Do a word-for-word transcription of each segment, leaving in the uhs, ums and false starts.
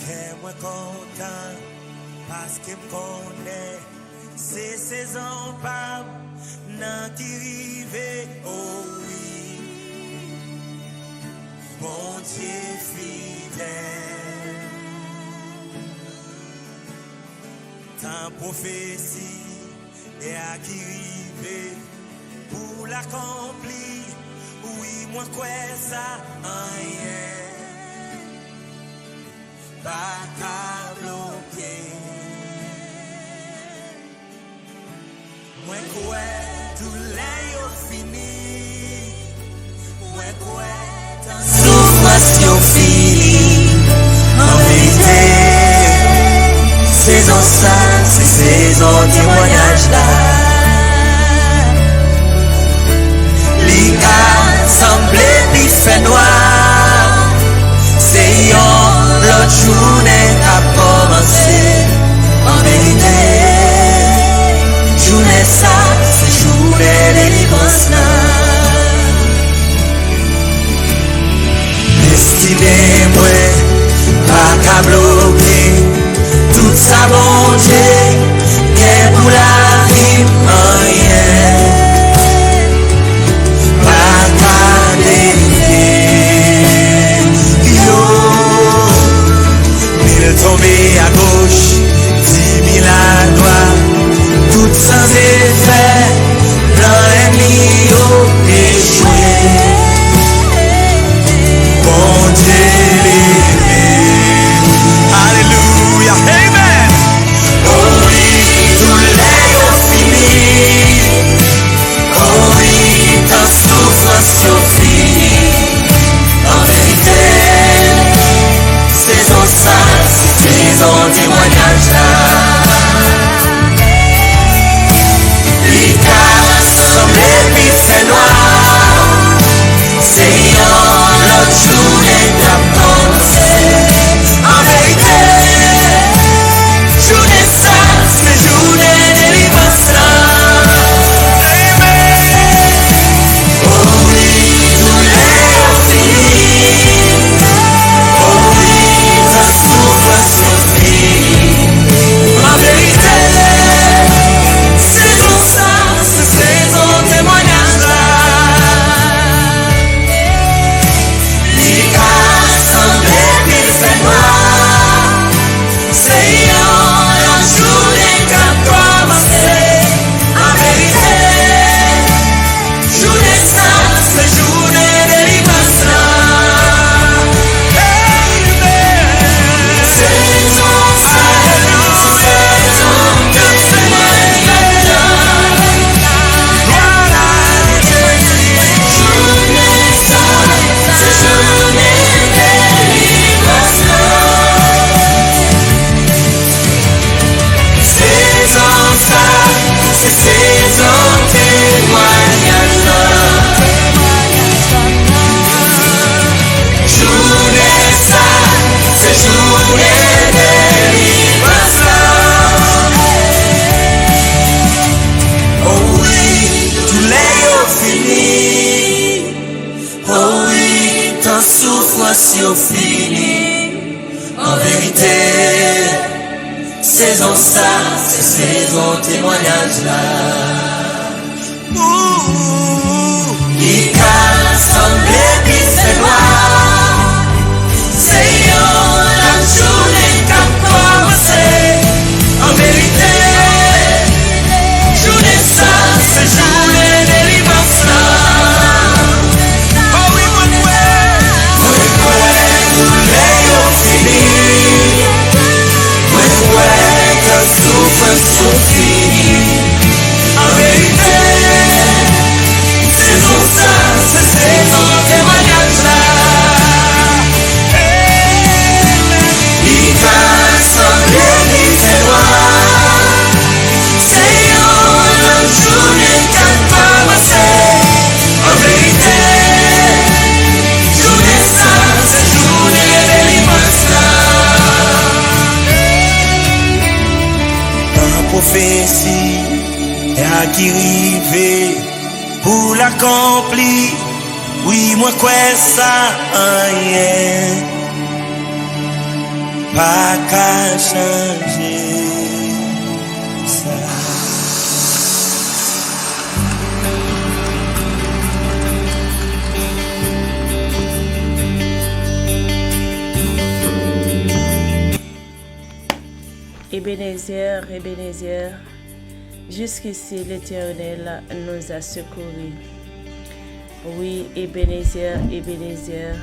Kè mwen kontan, paske m konnen se sezon pa m nan ki rive, o wi. Bondye fidèl. Tan pwofesi a ki rive pou l akonpli. Wi, mwen kwè sa, anyen pa ka bloke. Mwen kwè doulè yo fini. Mwen kwè tan soufrans yo fini. An verite, sezon sa, se sezon temwayaj la. Li ka sanble pi fè nwa, se yon lòt jounen k ap kòmanse. An verite, jounen sa, se jounen delivrans la. Destine mwen pa ka bloke tout sa Bondye gen pou lavi m, anyen pa ka devye yo. Mil tonbe agoch, di mil adwat, tout san efè, plan ènmi yo echwe. Bondye leve. Alelouya. Amen. O wi, doulè yo fini. O wi, tan soufrans yo fini. An verite, sezon sa, se sezon temwayaj la. Li ka sanble pi fè nwa, se yon lòt jounen k ap kòmanse. An verite, jounen sa, se jounen delivrans la. Amen. O wi, doulè yo fini. O wi, tan soufrans yo fini. An verite, sezon sa, se sezon temwayaj la. Li ka sanble pi fè nwa, se yon lòt jounen k ap kòmanse. An verite, jounen sa, se jounen delivrans la. Amen. Sezon sa, se sezon de temwayaj la. Jounen sa, se jounen delivrans la. Sezon sa, se sezon temwayaj la. Jounen sa, se jounen delivrans la. O wi, doulè yo fini. O wi, tan soufrans yo fini. An verite, sezon sa, se sezon temwayaj la. Ou, li ka sanble pi fè nwa, se yon lòt jounen k ap kòmanse. An verite, jounen sa, se jounen delivrans la. O wi, mwen kwè. Mwen kwè doulè yo fini. Mwen kwè tan soufrans yo fini. An verite, sezon sa, se sezon temwayaj la. Li ka sanble li fè nwa. Se yon lòt jounen k ap kòmanse. An verite, jounen sa, se jounen delivrans la. Nan pwofesi a ki rive pou l akonpli. Wi, mwen kwè sa, anyen Pa ka chanje sa. Ebenezer, Ebenezer, jusqu'ici l'Éternel nous a secourus. Oui, Ebenezer, Ebenezer,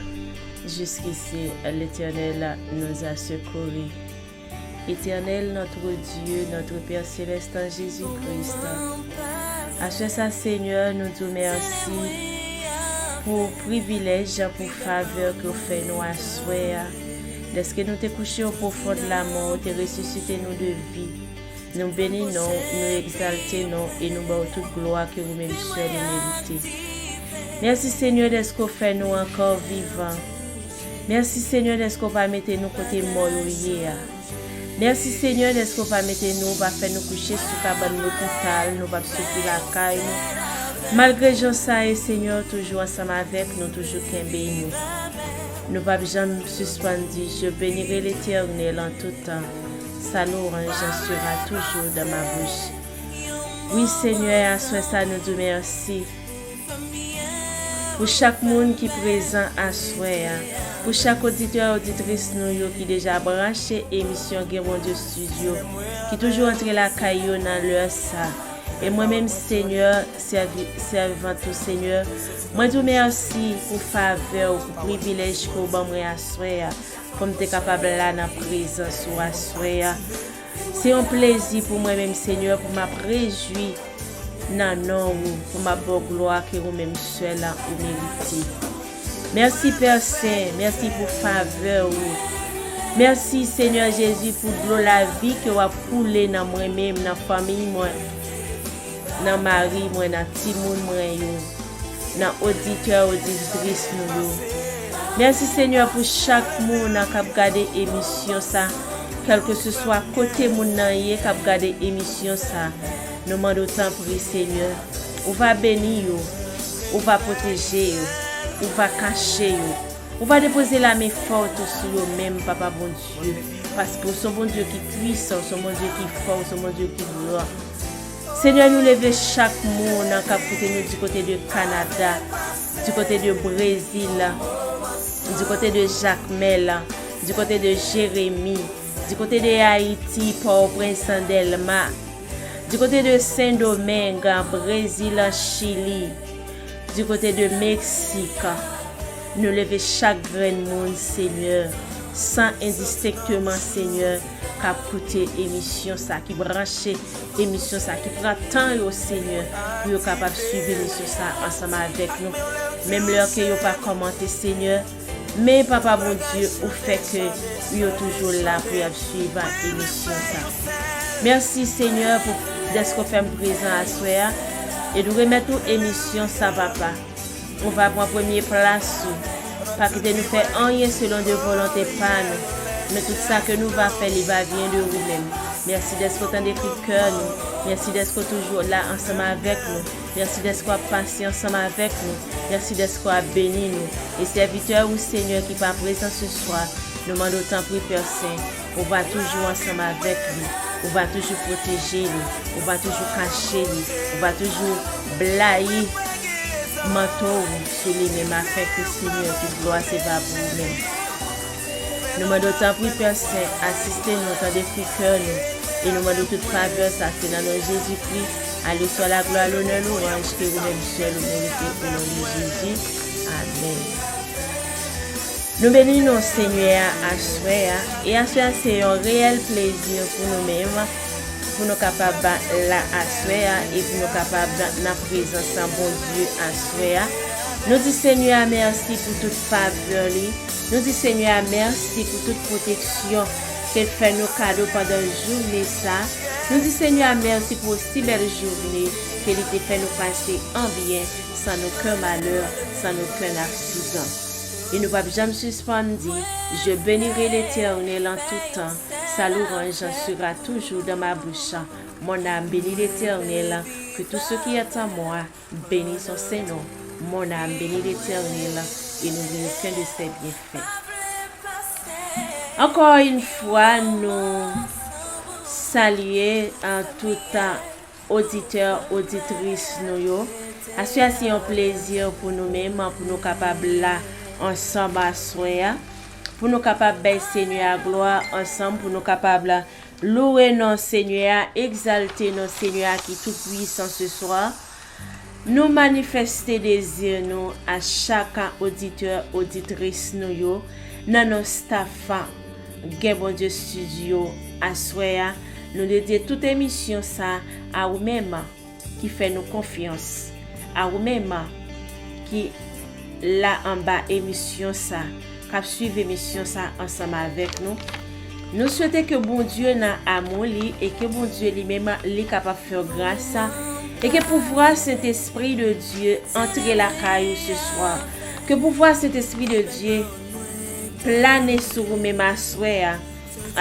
jusqu'ici l'Éternel nous a secourus. Éternel, notre Dieu, notre Père céleste en Jésus-Christ. Aswè sa, Senyè, nou di w mèsi pou privilèj, pou favè ke w fè nou aswè a. Dèske nou te kouche o pwofon de lamò, ou te resisite nou de vi. Nou beni non w, nou egzalte non w e nou ba w tout glwa ke ou menm sèl ou merite. Mèsi, Senyè, dèske w fè nou ankò vivan. Mèsi, Senyè, dèske w pa mete nou kote mò yo ye a. Mèsi, Senyè, dèske w pa mete nou, w pa fè nou kouche sou kabann lopital, nou p ap soufri lakay nou. Malgre jan sa ye, Senyè, w toujou ansanm avèk nou, toujou kenbe nou. Nou p ap janm sispann di, Je bénirai l'Éternel en tout temps. Sa louanj sera toujours dans ma bouche. Wi, Senyè, aswè sa nou di w mèsi. Pou chak moun ki prezan aswè a, pou chak oditè, oditris nou yo ki deja branche emisyon Gen Bondye Studio, ki toujou antre lakay yo nan lè sa. E mwen menm, Senyè, sèvi-, sèvant ou, Senyè, mwen di w mèsi pou favè w, pou privilèj ke w ban mwen aswè a, pou m te kapab la nan prezans ou aswè a. Se yon plezi pou mwen menm, Senyè, pou m ap rejwi nan non ou, pou m ap ba w glwa ke ou menm sèl ou merite. Mèsi, Pè Sen, mèsi pou favè ou. Mèsi, Senyè Jezi, pou dlo lavi ke w ap koule nan mwen menm, nan fanmi mwen, nan mari mwen, nan timoun mwen yo, nan oditè, oditris nou yo. Mèsi, Senyè, pou chak moun k ap gade emisyon sa, kèlkeseswa kote moun nan ye k ap gade emisyon sa. Nou mande w tanpri, Senyè, ou va beni yo, ou va pwoteje yo, ou va kache yo, ou va depoze lamen fòt ou sou yo menm, Papa Bondye, paske w se yon Bondye ki pwisan, w se yon Bondye ki fò, w se yon Bondye ki gran. Senyè, nou leve chak moun k ap koute nou di kote de Kanada, di kote de Brezil, di kote de Jakmèl, di kote de Jeremi, di kote de Ayiti, Pòtoprens, Dèlma, di kote de Sendomeng, Brezil, Chili, di kote de Meksik. Nou leve chak grenn moun, Senyè, san endistenkteman, Senyè, k ap koute emisyon sa, ki branche emisyon sa, ki pran tan yo, Senyè, pou yo kapab swiv emisyon sa ansanm avèk nou. Menm lè ke yo pa kòmante, Senyè, men Papa Bondye, ou fè ke yo toujou la pou y ap swiv emisyon sa. Mèsi, Senyè, pou dèske w fè m prezan aswè a, e nou remèt ou emisyon sa, Papa. Ou va pran premye plas ou. Pa kite nou fè anyen selon de volonte pa nou, men tout sa ke nou va fè, li va vyen de ou menm. Mèsi dèske w tande kri kè nou. Mèsi dèske w toujou la ansanm avèk nou. Mèsi dèske w ap pase ansanm avèk nou. Mèsi dèske w ap beni nou. E sèvitè ou, Senyè, ki pa prezan se swa, nou mande w tanpri, Pè Sen, ou va toujou ansanm avèk li, ou va toujou pwoteje li, ou va toujou kache li, ou va toujou blayi manto ou sou li menm, afin ke, Senyè, tout glwa se va pou ou menm. Nou mande w tanpri, Pè Sen, asiste nou, tande kri kè nou, e nou mande w tout favè sa, se nan non Jezikri, à lui soit la gloire, l'honneur, louange, ke ou menm sèl ou merite, au nom de Jésus. Amen. Nou beni non Senyè a aswè a, e aswè a se yon reyèl plezi pou nou menm, pou nou kapab la aswè a, e pou nou kapab nan prezans Bondye aswè a. Nou di Senyè a mèsi pou tout favè li, nou di Senyè a mèsi pou tout pwoteksyon ke l fè nou kado pandan jounen sa. Nou di Senyè a mèsi pou osi bèl jounen ke li te fè nou pase an byen, sans aucun malheur, sans aucun accident. E nou p ap janm sispann di, Je bénirai l'Éternel en tout temps, sa louange sera toujours dans ma bouche. Mon âme bénit l'Éternel, que tout ce qui est en moi bénisse son saint nom. Mon âme bénit l'Éternel et n'oublie aucun de ses bienfaits. Encore une fois, nou salye, euh, tout, euh, oditè, oditris nou yo. Aswè a se yon plezi pou nou menm, pou nou kapab la ansanm aswè a, pou nou kapab bay Senyè a glwa ansanm, pou nou kapab louwe non Senyè a, egzalte non Senyè a ki tou pwisan se swa. Nou manifeste dezi nou a chak oditè, oditris nou yo, nan non staff Gen Bondye Studio. Aswè a, nou dedye tout emisyon sa a ou menm ki fè nou konfyans, a ou menm ki la anba emisyon sa, k ap swiv emisyon sa ansanm avèk nou. Nou swete ke Bondye nan amou li e ke Bondye li menm li kapab fè w gras e ke pouvwa Sentespri de Dye antre lakay ou se swa. Ke pouvwa Sentespri de Dye plane sou ou menm aswè a,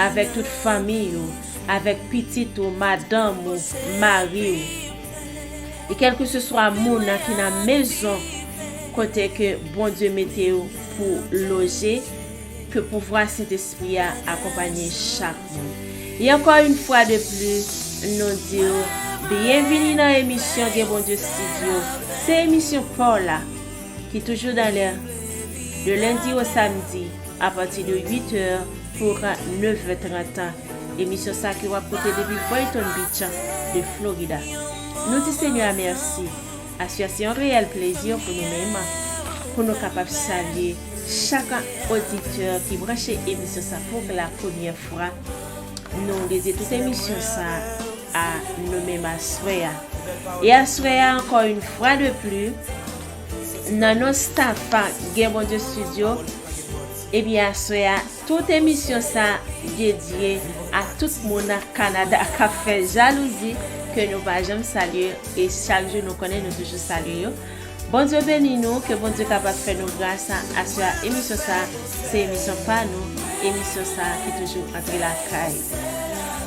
avèk tout fanmi ou, avèk pitit ou, madanm ou, mari ou. E kèlkeseswa moun nan ki nan mezon kote ke Bondye mete w pou loje, ke pouvwa Sentespri a akonpanye chak moun. E encore une fois de plus, nou di w byenvini nan emisyon Gen Bondye Studio. Se emisyon pa w la ki toujou dans l'air, de lundi au samedi, à partir de huit heures pour neuf heures trente. Emisyon sa ke w ap koute depi Boynton Beach de Florida. Nou di Senyè a mèsi. Aswè a se yon reyèl plezi pou nou menm, pou nou kapab salye chak oditè ki branche emisyon sa pou la premyè fwa. Nou dedye tout emisyon sa a nou menm aswè a. E aswè a, encore une fois de plus, nan non staff Gen Bondye Studio, ebyen, aswè a, tout emisyon sa dedye a tout moun nan Kanada k ap fè jalouzi, ke nou pa janm salye, e chak jou nou konnen nou toujou salye yo. Bondye beni nou, ke Bondye kapab fè nou gras. Aswè a, emisyon sa, se emisyon pa nou, emisyon sa ki toujou antre lakay.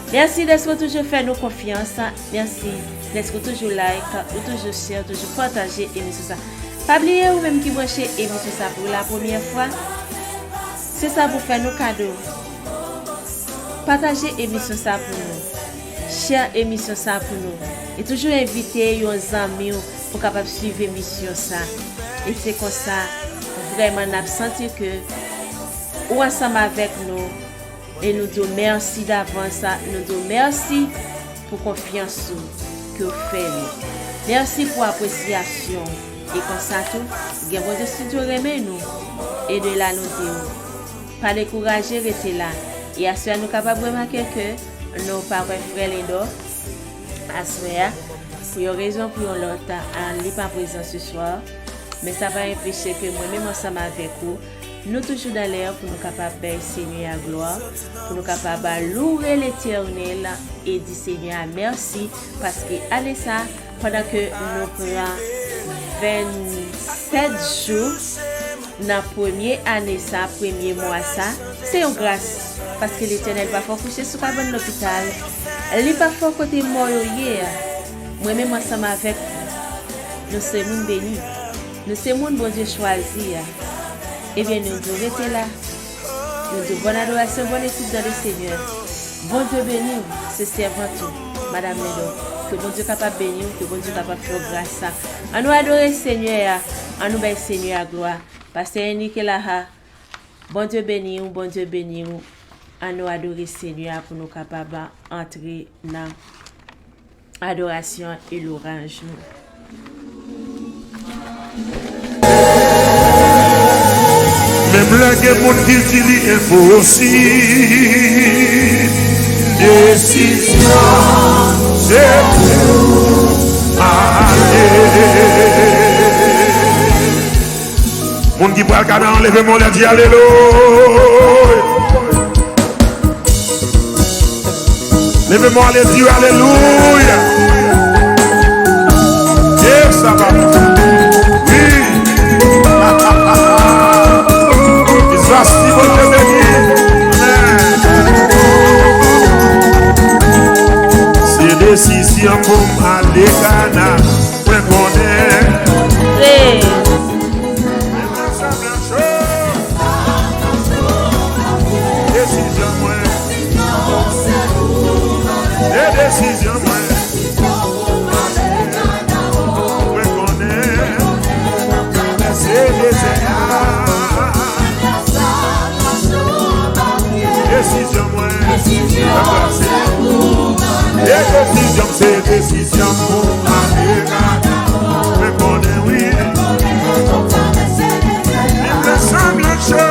Mèsi dèske w toujou fè nou konfyans. Mèsi dèske w toujou like, ou toujou share, toujou pataje emisyon sa. Pa bliye ou menm ki branche emisyon sa pou la premyè fwa. Se sa pou fè nou kado. Pataje emisyon sa pou nou. Share emisyon sa pou nou. E toujou envite yon zanmi w pou kapab swiv emisyon sa. E se konsa, vrèman, n ap santi ke ou ansanm avèk nou. E nou di w mèsi davans, nou di w mèsi pou konfyans ou ke w fè nou. Mèsi pou apresyasyon w. E konsa tou, Gen Bondye Studio renmen nou. E de la nou di w, pa dekouraje, rete la. E aswè a nou kapab remake ke nou pa wè frè Lendò aswè a. Pou yon rezon, pou yon lòt, a, li pa prezan se swa. Men sa pa enpeche ke mwen menm ansanm avèk ou, nou toujou dans l'air pou nou kapab bay Senyè a glwa, pou nou kapab louwe Letènèl e di Senyè a mèsi, paske ane sa, pandan ke nou pran vennsèt jou nan premye ane sa, premye mwa sa, se yon gras, paske Letènèl pa fè w kouche sou kabann lopital, li pa fè w kote mò yo ye a. Mwen menm ansanm avèk ou, nou se moun beni, nou se moun Bondye chwazi a. Ebyen, nou di w rete la. Nou di w bòn adorasyon, bòn etid dans le Senyè. Bondye beni w, se sèvant ou, Madanm Lendò. Ke Bondye kapab beni w, ke Bondye kapab fè w gras sa. Ann nou adore Senyè a, ann nou bay Senyè a glwa. Pastè Enrique Laha, Bondye beni w, Bondye beni w. Ann nou adore Senyè a pou nou kapab antre nan adorasyon e lwanj nou. Menm lè gen moun ki di li enposib, desizyon se pou ale. Moun ki pral Kanan, leve men w lè, di alelouya. Leve men w lè, di alelouya. Yes, sa va. Wi. Kisa si Bondye beni. Amèn. Se desizyon pou m ale Kanan. Mwen konnen. Se. Desizyon Desizyon pou m ale Kanaan, mwen konnen wi. Li fè sanblan cho.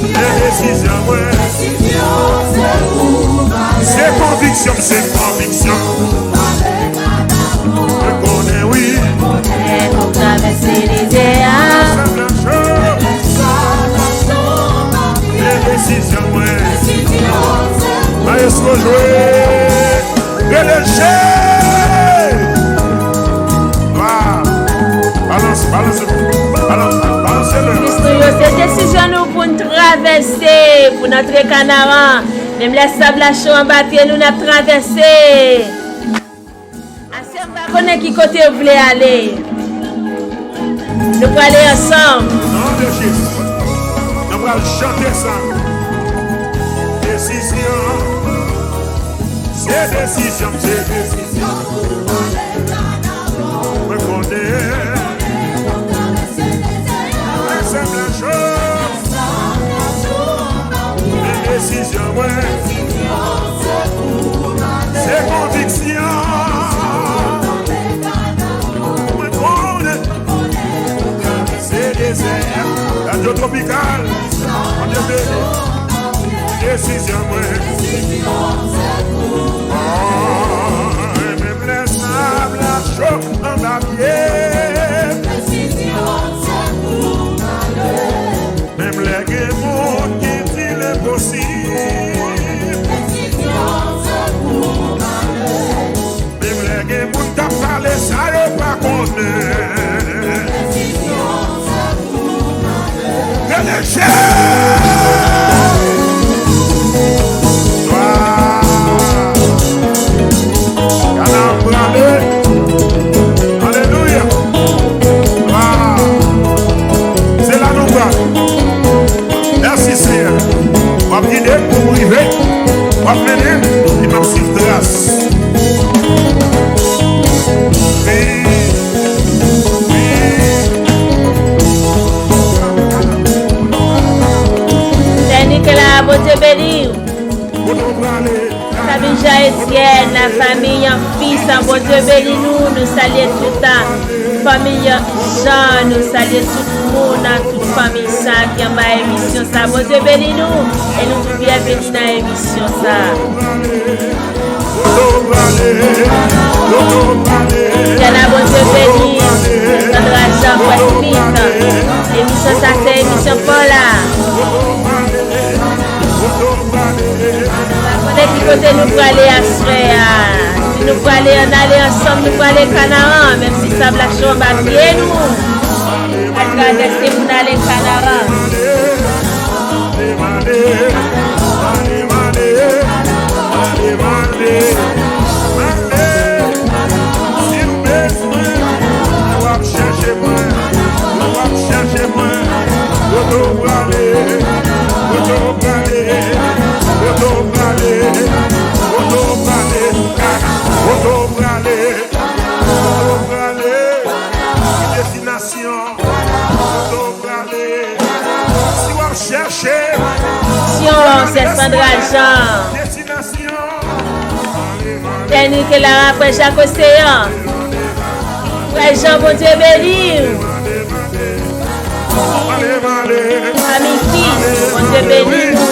E desizyon mwen. Se konviksyon m, se konviksyon. Mwen konnen wi. Pou travèse dezè a. Sanblan cho. E desizyon mwen. Maestro jwe. Rele je. Wa. Balans, balans, balans, balans le. Plis nou yo, se desizyon nou pou n travèse, pou n antre Kanaran. Menm lè sab la cho anba pye nou, n ap travèse. Aswè m pa konnen ki kote w vle ale. Nou prale ansanm. Non de Jezi. Nou pral chante sa. Desizyon. Se desizyon, se desizyon. Mwen konnen. Lè sab la cho. Men desizyon mwen. Se konviksyon. Mwen konnen. Se dezè. Radyo Tropikal. Radyo Tropikal. Desizyon mwen. Oh, menm lè sab la cho anba pye. Menm lè gen moun ki di l enposib. Menm lè gen moun k ap pale sa yo pa konnen. Rele je! Glwa! Kanaan prale. Alelouya! Glwa! Se la nou pral. Mèsi, Senyè. W ap gide m pou m rive. W ap mennen m, e m ap swiv tras. Wi, wi. Sè Nikela, Bondye beni w. Kote w prale? Fanmi Jan Etyèn, fanmi Jan Fis, Bondye beni nou, nou salye tout fanmi Jan, nou salye tout moun, tout fanmi sa ki anba emisyon sa. Bondye beni nou, e nou tout byenveni nan emisyon sa. Kote w prale? Kote w prale? Etyèn a Bondye beni, Sandra Jean Presmith, emisyon sa se emisyon pa w la. Pa konnen ki kote nou prale aswè a. Si nou prale, ann ale ansanm, nou prale Kanaran, menm si sab la cho anba pye nou. Al travèse pou n ale Kanaran. Si w bezwen, w ap chèche mwen, w ap chèche mwen. Kote w prale? Kote w prale? Kote w prale? Kote w prale? Kote w prale? Kote w prale? Ki destinasyon? Kote w prale? Si w ap chèche. Syon, se Sandra Jean. Destinasyon. Tènike la, frè Jak Oseyan. Frè Jan, Bondye beni w. Fanmi Fis, Bondye beni nou.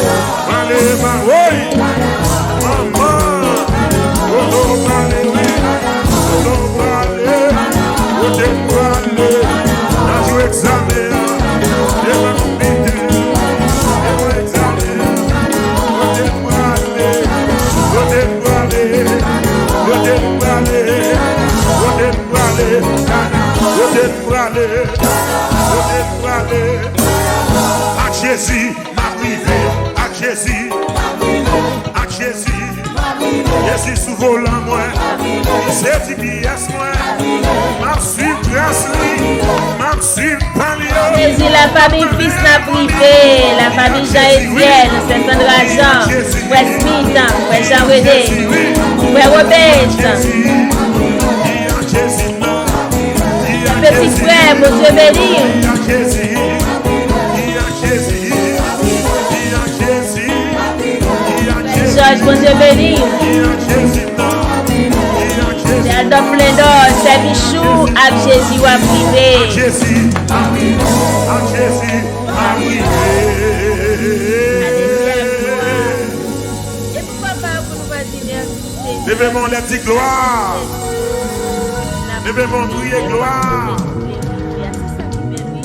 Kote m prale, kote m prale, kote m prale, kote m prale, kote m prale. Ak Jezi, m ap rive. Ak Jezi, ak Jezi, Jezi sou volan mwen. Li se G P S mwen. M ap swiv tras li. M ap swiv pa li yo. Jezi, lafanmi Fis n ap rive. Lafanmi Jan Etyèn, Sè Sandra Jan, frè Smith, frè Jan Rene, frè Robens. Peti frè, Bondye beni w. Frè Jòj, Bondye beni w. Dòm Lendò, sèvis ou ak Jezi w ap rive. Ak Jezi ap rive, ak Jezi ap rive. Alelouya, glwa. E pou papa pou nou pa di mèsi, Senyè. Leve men w, lè di glwa. Leve men w, kriye glwa. Se sa ki bèl, wi.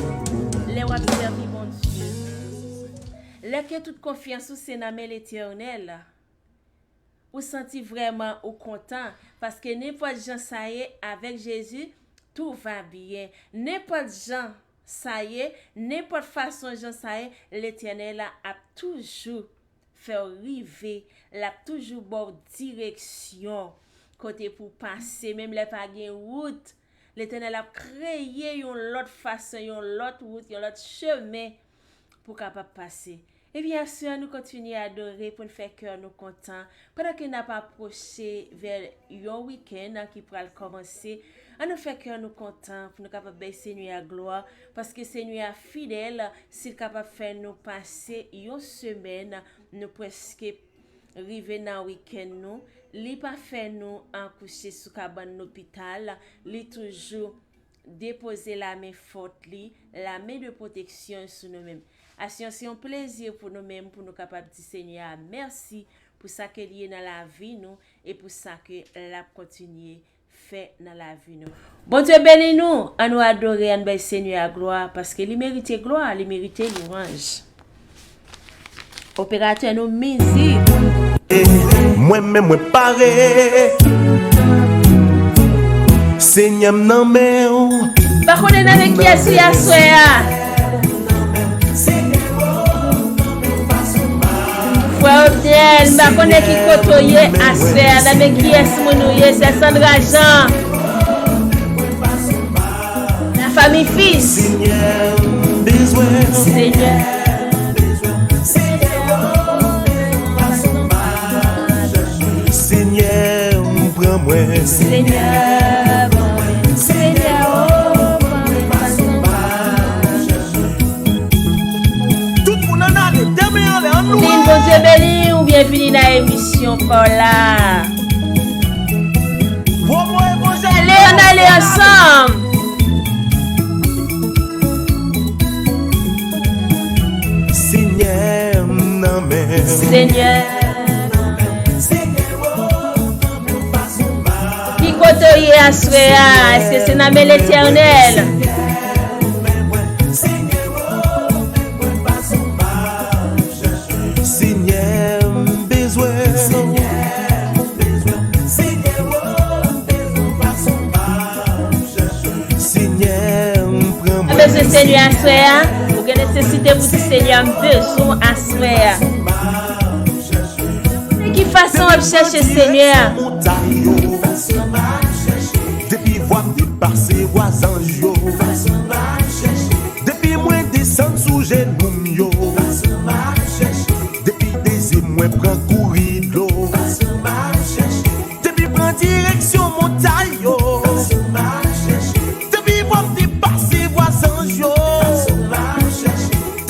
Lè w ap sèvi Bondye. Lè ke tout konfyans ou se nan men Letènèl. Ou santi vrèman ou kontan, paske nenpòt jan sa ye, avèk Jezi, tout va bien. Nenpòt jan sa ye, nenpòt fason jan sa ye, Letènèl la ap toujou fè w rive, l ap toujou ba w direksyon kote pou w pase, menm lè pa gen wout, Letènèl ap kreye yon lòt fason, yon lòt wout, yon lòt chemen pou w kapab pase. Ebyen, aswè a, nou kontinye adore pou n fè kè nou kontan, pandan ke n ap apwoche vè yon wikenn ki pral kòmanse. Ann nou fè kè nou kontan pou nou kapab bay Senyè a glwa, paske Senyè a fidèl, si l kapab fè nou pase yon semèn, nou prèske rive nan wikenn nou. Li pa fè nou akouche sou kabann lopital, li toujou depoze lamen fòt li, lamen de pwoteksyon sou nou menm. Aswè a se yon plezi pou nou menm, pou nou kapab di Senyè a mèsi pou sa ke li ye nan lavi nou e pou sa ke l ap kontinye fè nan lavi nou. Bondye beni nou, ann nou adore, ann bay Senyè a glwa, paske li merite glwa, li merite lwanj. Operatè nou, mizik. Mwen menm mwen pare. Senyè m nan men w. Pa konnen nan men kiyès li aswè a. Frè Obnel, m pa konnen ki kote w ye aswè a. Nan men kiyès moun ou ye, sè Sandra Jean. Lafanmi Fils. Senyè, m bezwen w. Senyè. Senyè, pran mwen. Senyè, pran mwen. Senyè, o, pran mwen fason m pa chèche. Tout moun ann ale, de men anlè, ann louwe. Lin, Bondye beni w, byenvini nan emisyon pa w la. Pwomo evanjèl. Ale, ann ale ansanm. Senyè, m nan men w. Senyè. Ki kote w ye aswè a? Èske se nan men Letènèl? Senyè, m bezwen w. Senyè, m pran mwen. Ou bezwen Senyè aswè a? Ou gen nesesite pou di Senyè, m bezwen w aswè a. Nan ki fason w ap chèche Senyè a? Depi vwa m depase vwa zanj yo. Depi mwen desann sou jenou m yo. Depi de zye mwen pran kouri dlo. Depi pran direksyon montay yo. Depi vwa m depase vwa zanj yo.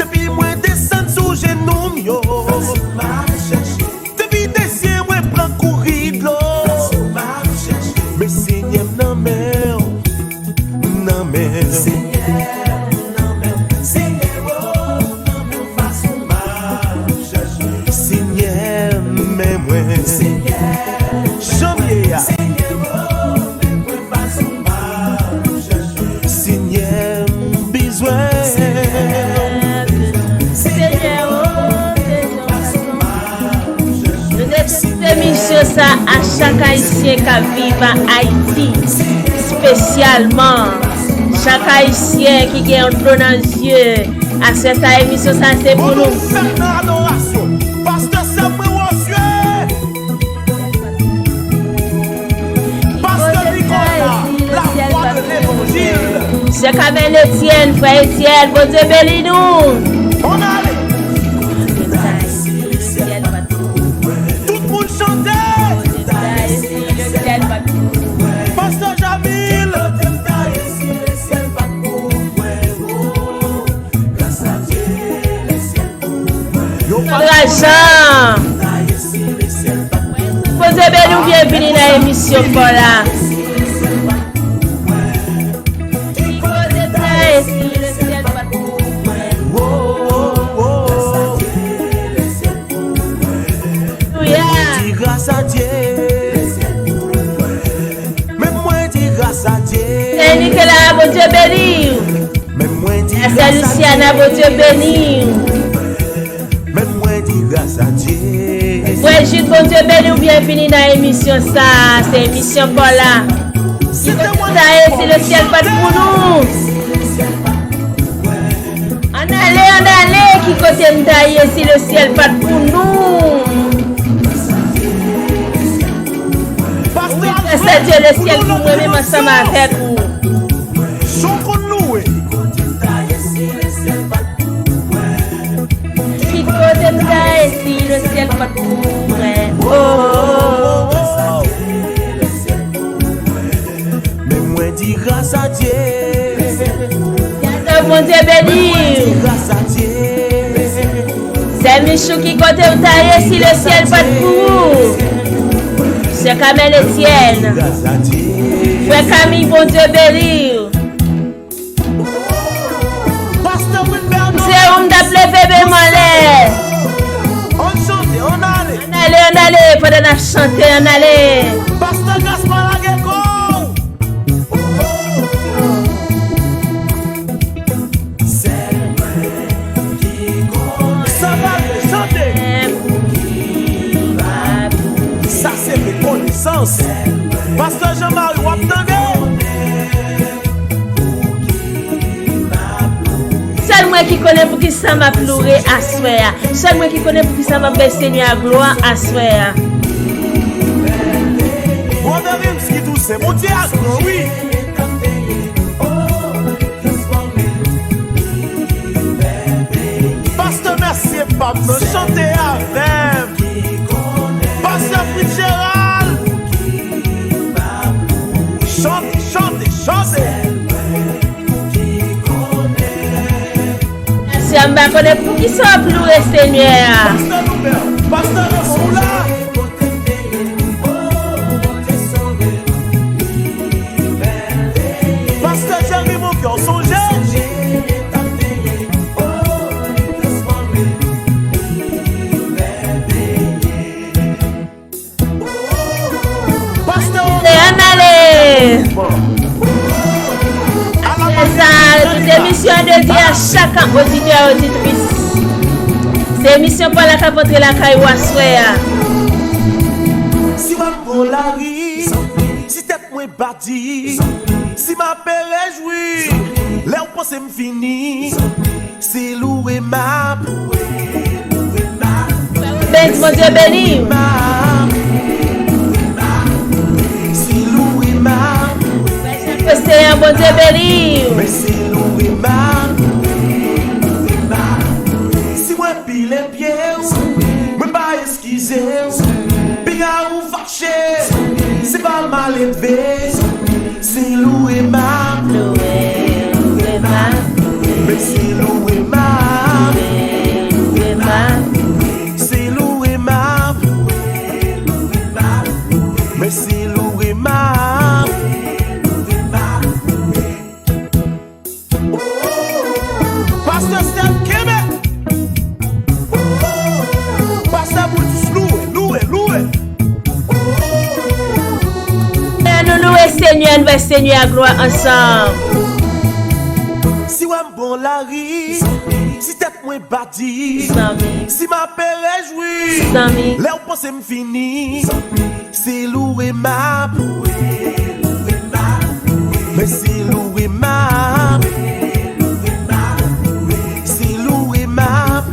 Depi mwen desann sou jenou m yo. Depi de zye mwen pran kouri dlo. Men Senyè m nan men w. M nan men w. Senyè, men mwen. Jan m ye a. Senyè, m bezwen. Senyè, o, bezwen. Nou dedye emisyon sa a chak Ayisyen k ap viv a Ayiti, espesyalman chak Ayisyen ki gen yon dlo nan zye. Aswè sa, emisyon sa se pou nou. Bon, nou fèt nan adorasyon. Pastè Sèm mwen wè w zye. Pastè Nicolas, la voix de l'évangile. Sè Kamèl Etienne, frè Etienne, Bondye beni nou. Ann ale. Tout moun chante. Pastè Jamil. Sandra Jean. Bondye beni w, byenvini nan emisyon pa w la. Gras a Dye. Sè Nikela, Bondye beni w. Menm mwen di gras a Dye. Sè Luciana, Bondye beni w. Menm mwen di gras a Dye. Frè Jid, Bondye beni w, byenvini nan emisyon sa a. Se emisyon Paula. Ki kote w ta ye si lesyèl pa t pou nou? Ann ale, ann ale, ki kote m ta ye si lesyèl pa t pou nou? Wi, gras a Dye, lesyèl pou mwen menm ansanm avèk ou. Ki kote m ta ye si lesyèl pa t pou mwen? Oh. Men mwen di gras a Dye. Gade Bondye beni w. Sè Michou, ki kote w ta ye si lesyèl pa t pou ou? Sè Kamèl Etyèn. Frè Kami, Bondye beni w. Pastè Wilbert. Se ou m t ap leve men m anlè. Ann chante, ann ale. Ann ale, ann ale, pandan n ap chante, ann ale. Pastè Gaspar, lage kò w. Sa pral chante. Sa se rekonesans. Pastè Jean Marie, w ap tande? Sèl mwen ki konnen poukisa m ap loure aswè a. Sèl mwen ki konnen poukisa m ap bay Senyè a glwa aswè a. Brother Rims ki tou se Bondye a gran, wi. Pastè Mercier pa m nan, chante avè m. Pastè Fitzgerald, chante, chante, chante. Pastè, m pa konnen poukisa w ap loure Senyè a. Pastè Noubert, Pastè Raymond, ou la? Pastè Jerry, mon kè sonje. Pastè, ann ale. Se sa, tout emisyon an dedye a chak oditè, oditris. Se emisyon Paula k ap antre lakay ou aswè a. Si w ap pran lari, si tèt mwen bati, si m ape rejwi, lè w panse m fini, se loure m ap. Bens, Bondye beni w. Se loure m ap. Oseyan, Bondye beni w. Men se loure m ap. Si mwen pile pye w, mwen pa eskize w. Piga ou fache, se pa maledve. Se loure m ap. Loure, loure m ap. Men se loure m ap. Loure, loure m ap. Se loure m ap. Men se loure m ap. Pastè Steph, kenbe. Pastè Brutus, loure, loure, loure. Ann nou loure Senyè, ann bay Senyè a glwa ansanm. Si w ap pran lari, si tèt mwen bati, si m ape rejwi, lè w panse m fini, se loure m ap. Men se loure m ap. Se loure m ap.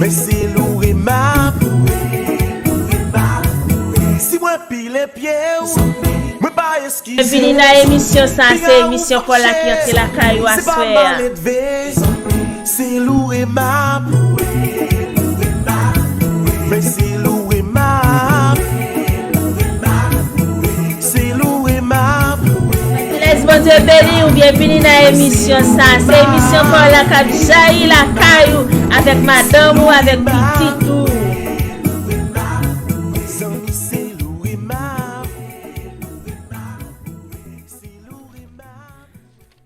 Men se loure m ap. Si mwen pile pye w, mwen pa eskize w. Vini nan emisyon sa, se emisyon Paula ki antre lakay ou aswè a. Se loure m ap. Men se loure m ap. Se loure m ap. Lès, Bondye beni w, byenvini nan emisyon sa. Se emisyon Paula k ap jayi lakay ou, avèk madanm ou, avèk pitit ou. Zanmi, se loure m ap.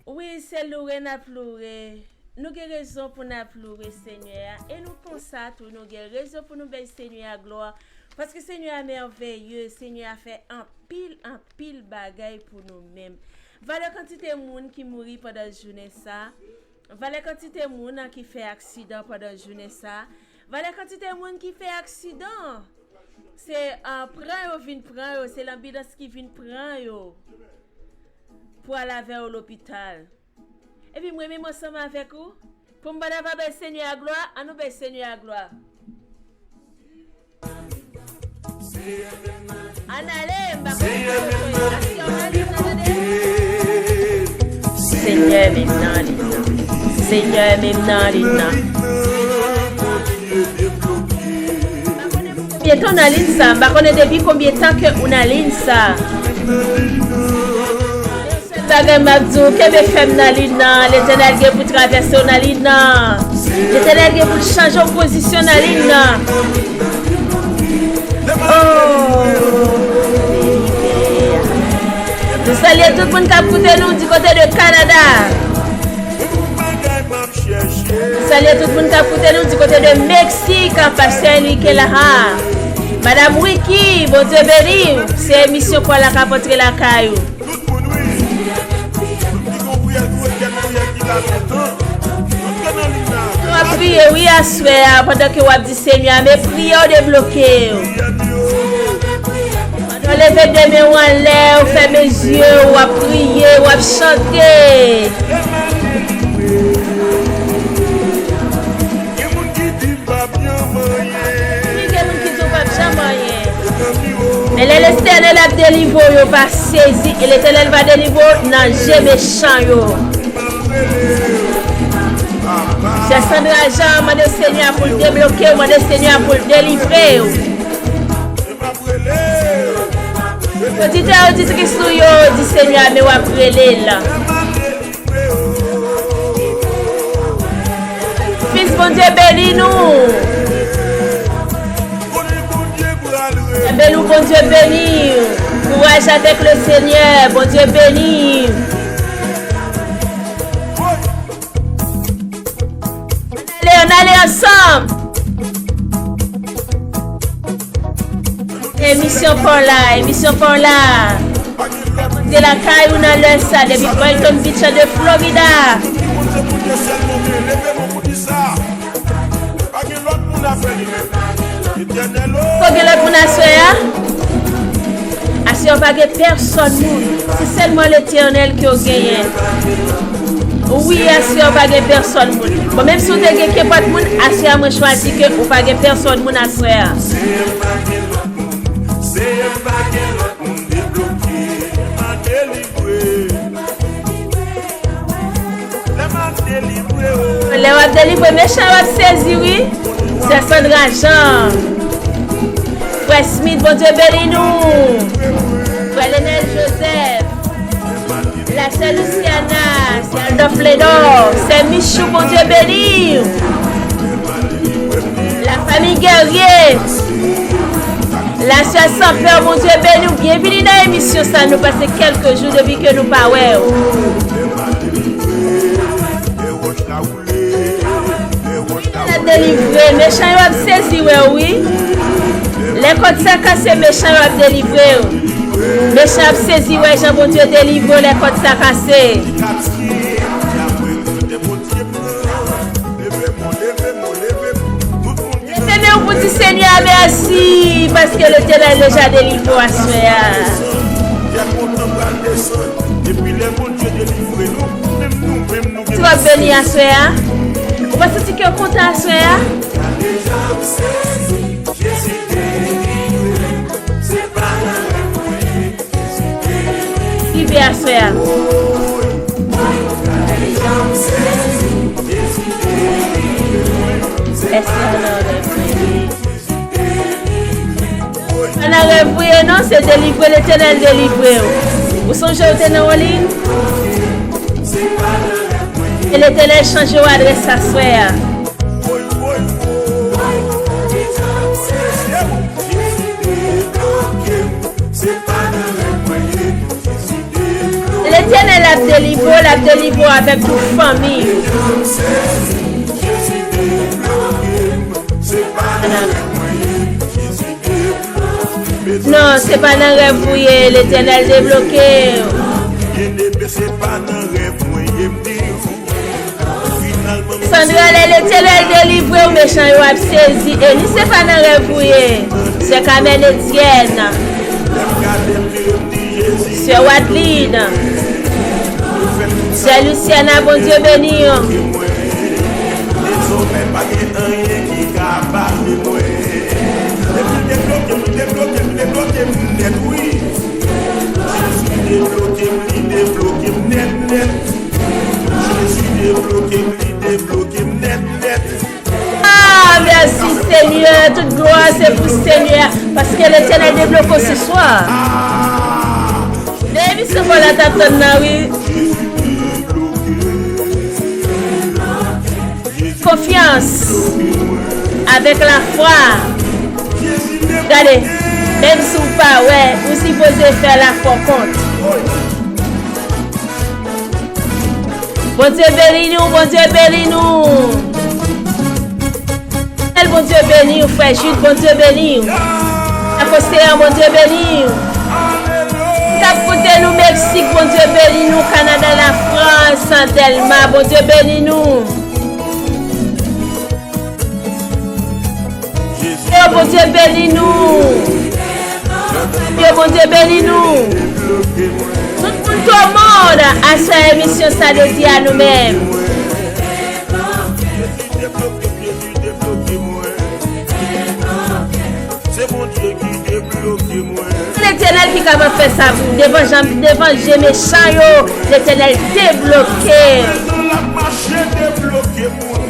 Wi, se loure n ap loure. Nou gen rezon pou n ap loure Senyè a, e nou konsa tou, nou gen rezon pou nou bay Senyè a glwa, paske Senyè a mèveye, Senyè a fè anpil anpil, anpil bagay pou nou menm. Valè kantite moun ki mouri pandan jounen sa, valè kantite moun ki fè aksidan pandan jounen sa, valè kantite moun ki fè aksidan. Se, ah, pran yo vin pran yo, se lanbilans ki vin pran yo pou al avè yo lopital. Epi mwen menm ansanm avèk ou, pou m pa ta va bay Senyè a glwa, ann nou bay Senyè a glwa. Ann ale, m pa konn sa yo konn, aksyon ann ale, ann ale. Senyè menm nan li nan. Senyè menm nan li nan. Konbyen tan w nan liy sa? M pa konnen depi konbyen tan ke ou nan liy sa. Sèl bagay m ap di w, kenbe fèm nan liy nan. Letènèl gen pou travèse w nan liy nan. Letènèl gen pou l chanje w pozisyon nan liy nan. Oh! Nou salye tout moun k ap koute nou di kote de Kanada. Salye tout moun k ap koute nou di kote de Meksik, Pastè Enrique Laha. Madam Wiki, Bondye beni w. Se emisyon Pawòl la k ap antre lakay ou. Nou ap priye, wi, aswè a, pandan ke w ap di Senyè a, men priyè w debloke w. Pandan w leve de men w anlè, w fèmen zye w, w ap priye, w ap chante. Gen moun ki di m p ap janm anyen. Wi, gen moun ki di w p ap janm anyen. Men lè Letènèl ap delivre w, yo va sezi, e Letènèl va delivre w nan je mechan yo. Sè Sandra Jean, mande Senyè a pou l debloke w, mande Senyè a pou l delivre w. Oditè, oditris nou yo, di Senyè a, men w ap rele l. Fis, Bondye beni nou. Beni w, Bondye beni w. Courage avec le Seigneur, Bondye beni w. Ale, ann ale ansanm. Emisyon pa w la, emisyon pa w la. De lakay ou nan lè sa, depi Brighton Beach de Florida. Fò gen lòt moun aswè a? Aswè a w pa gen pèsòn moun. Se sèlman Letènèl ke w genyen. Wi, aswè a w pa gen pèsòn moun. Bon, menm si w te gen kenpòt moun, aswè a mwen chwazi ke ou pa gen pèsòn moun aswè a. Lè w ap delivre, mechan yo ap sezi, wi. Sè Sandra Jean. Frè Smith, Bondye beni nou. Frè Lenel Joseph. La sè Luciana, sè Adolphe Ledor, sè Michou, Bondye beni w. La famille Guerrier. La sè Sanpè, Bondye beni w. Byenvini nan emisyon sa, nou pase kèlke jou depi ke nou pa wè w. L ap delivre, mechan yo ap sezi wè w, wi. Lè kòd sa kase, mechan yo ap delivre w. Mechan ap sezi wè jan Bondye delivre w lè kòd sa kase. Leve men w pou di Senyè a mèsi, paske Letènèl deja delivre w aswè a. Ou pa santi ke w kontan aswè a? Rive aswè a. Èske w nan rèv? Pa nan rèv ou ye non, se delivre Letènèl delivre w. Ou sonje w te nan yon liy? E Letènèl chanje w adrès aswè a. Letènèl ap delivre w, l ap delivre w avèk tout fanmi w. Non, se pa nan rèv ou ye, Letènèl debloke w. Byeneme, se pa nan rèv mwen ye, m di w. Finalman, Sandra, lè Letènèl delivre w, mechan yo ap sezi. E ni se pa nan rèv ou ye. Sè Kamèn Etyèn. Sè Wadlin. Sè Luciana, Bondye beni w. Dezòmè, pa gen anyen ki ka pase mwen. Depi l debloke m, li debloke m, li debloke m nèt, wi. Jezi debloke m, li debloke m nèt, nèt. Jezi debloke m, li debloke m nèt, nèt. Ah, mèsi Senyè, tout glwa se pou Senyè, paske Letènèl debloke w se swa. Ah! Men emisyon pa w la t ap tann nan, wi. Konfyans avèk lafwa. Gade, menm si w pa wè, ou sipoze fè lafwa w kont. Bondye beni nou, Bondye beni nou. Bondye beni w, frè Jude, Bondye beni w. Akosteyan, Bondye beni w. K ap koute nou Meksik, Bondye beni nou. Kanada, Lafrans, Dèlma, Bondye beni nou. Yo, Bondye beni nou. Yo, Bondye beni nou. Tout moun k o mond, aswè emisyon sa dedye a nou menm. Se Bondye ki debloke mwen. Se Letènèl ki kapab fè sa pou devan jan, devan je mechan yo, Letènèl debloke. Jiska prezan l ap mache, debloke mwen.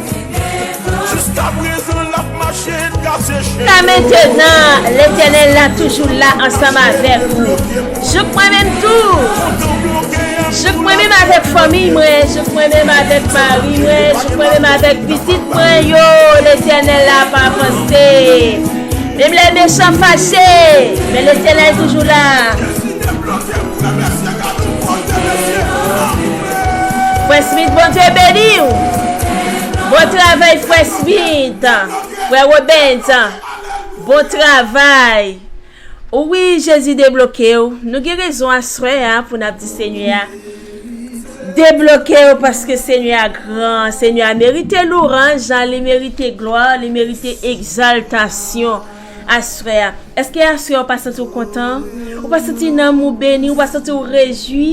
Jiska prezan l ap mache, kase chen. Ka mentenan, Letènèl la toujou la ansanm avèk ou. Jouk mwen menm tou. Jouk mwen menm avèk fanmi mwen, jouk mwen menm avèk mari mwen, jouk mwen menm avèk pitit mwen yo, Letènèl la ap avanse. Menm lè mechan fache, men Letènèl toujou la. Frè Smith, Bondye beni w. Bon travay, Frè Smith. Frè Robens, bon travay. Wi, Jezi debloke w. Nou gen rezon aswè a pou n ap di Senyè a debloke w, paske Senyè a gran. Senyè a merite louranj, li merite glwa, li merite egzaltasyon aswè a. Èske aswè a w pa santi w kontan? Ou pa santi nanm ou beni? Ou pa santi w rejwi?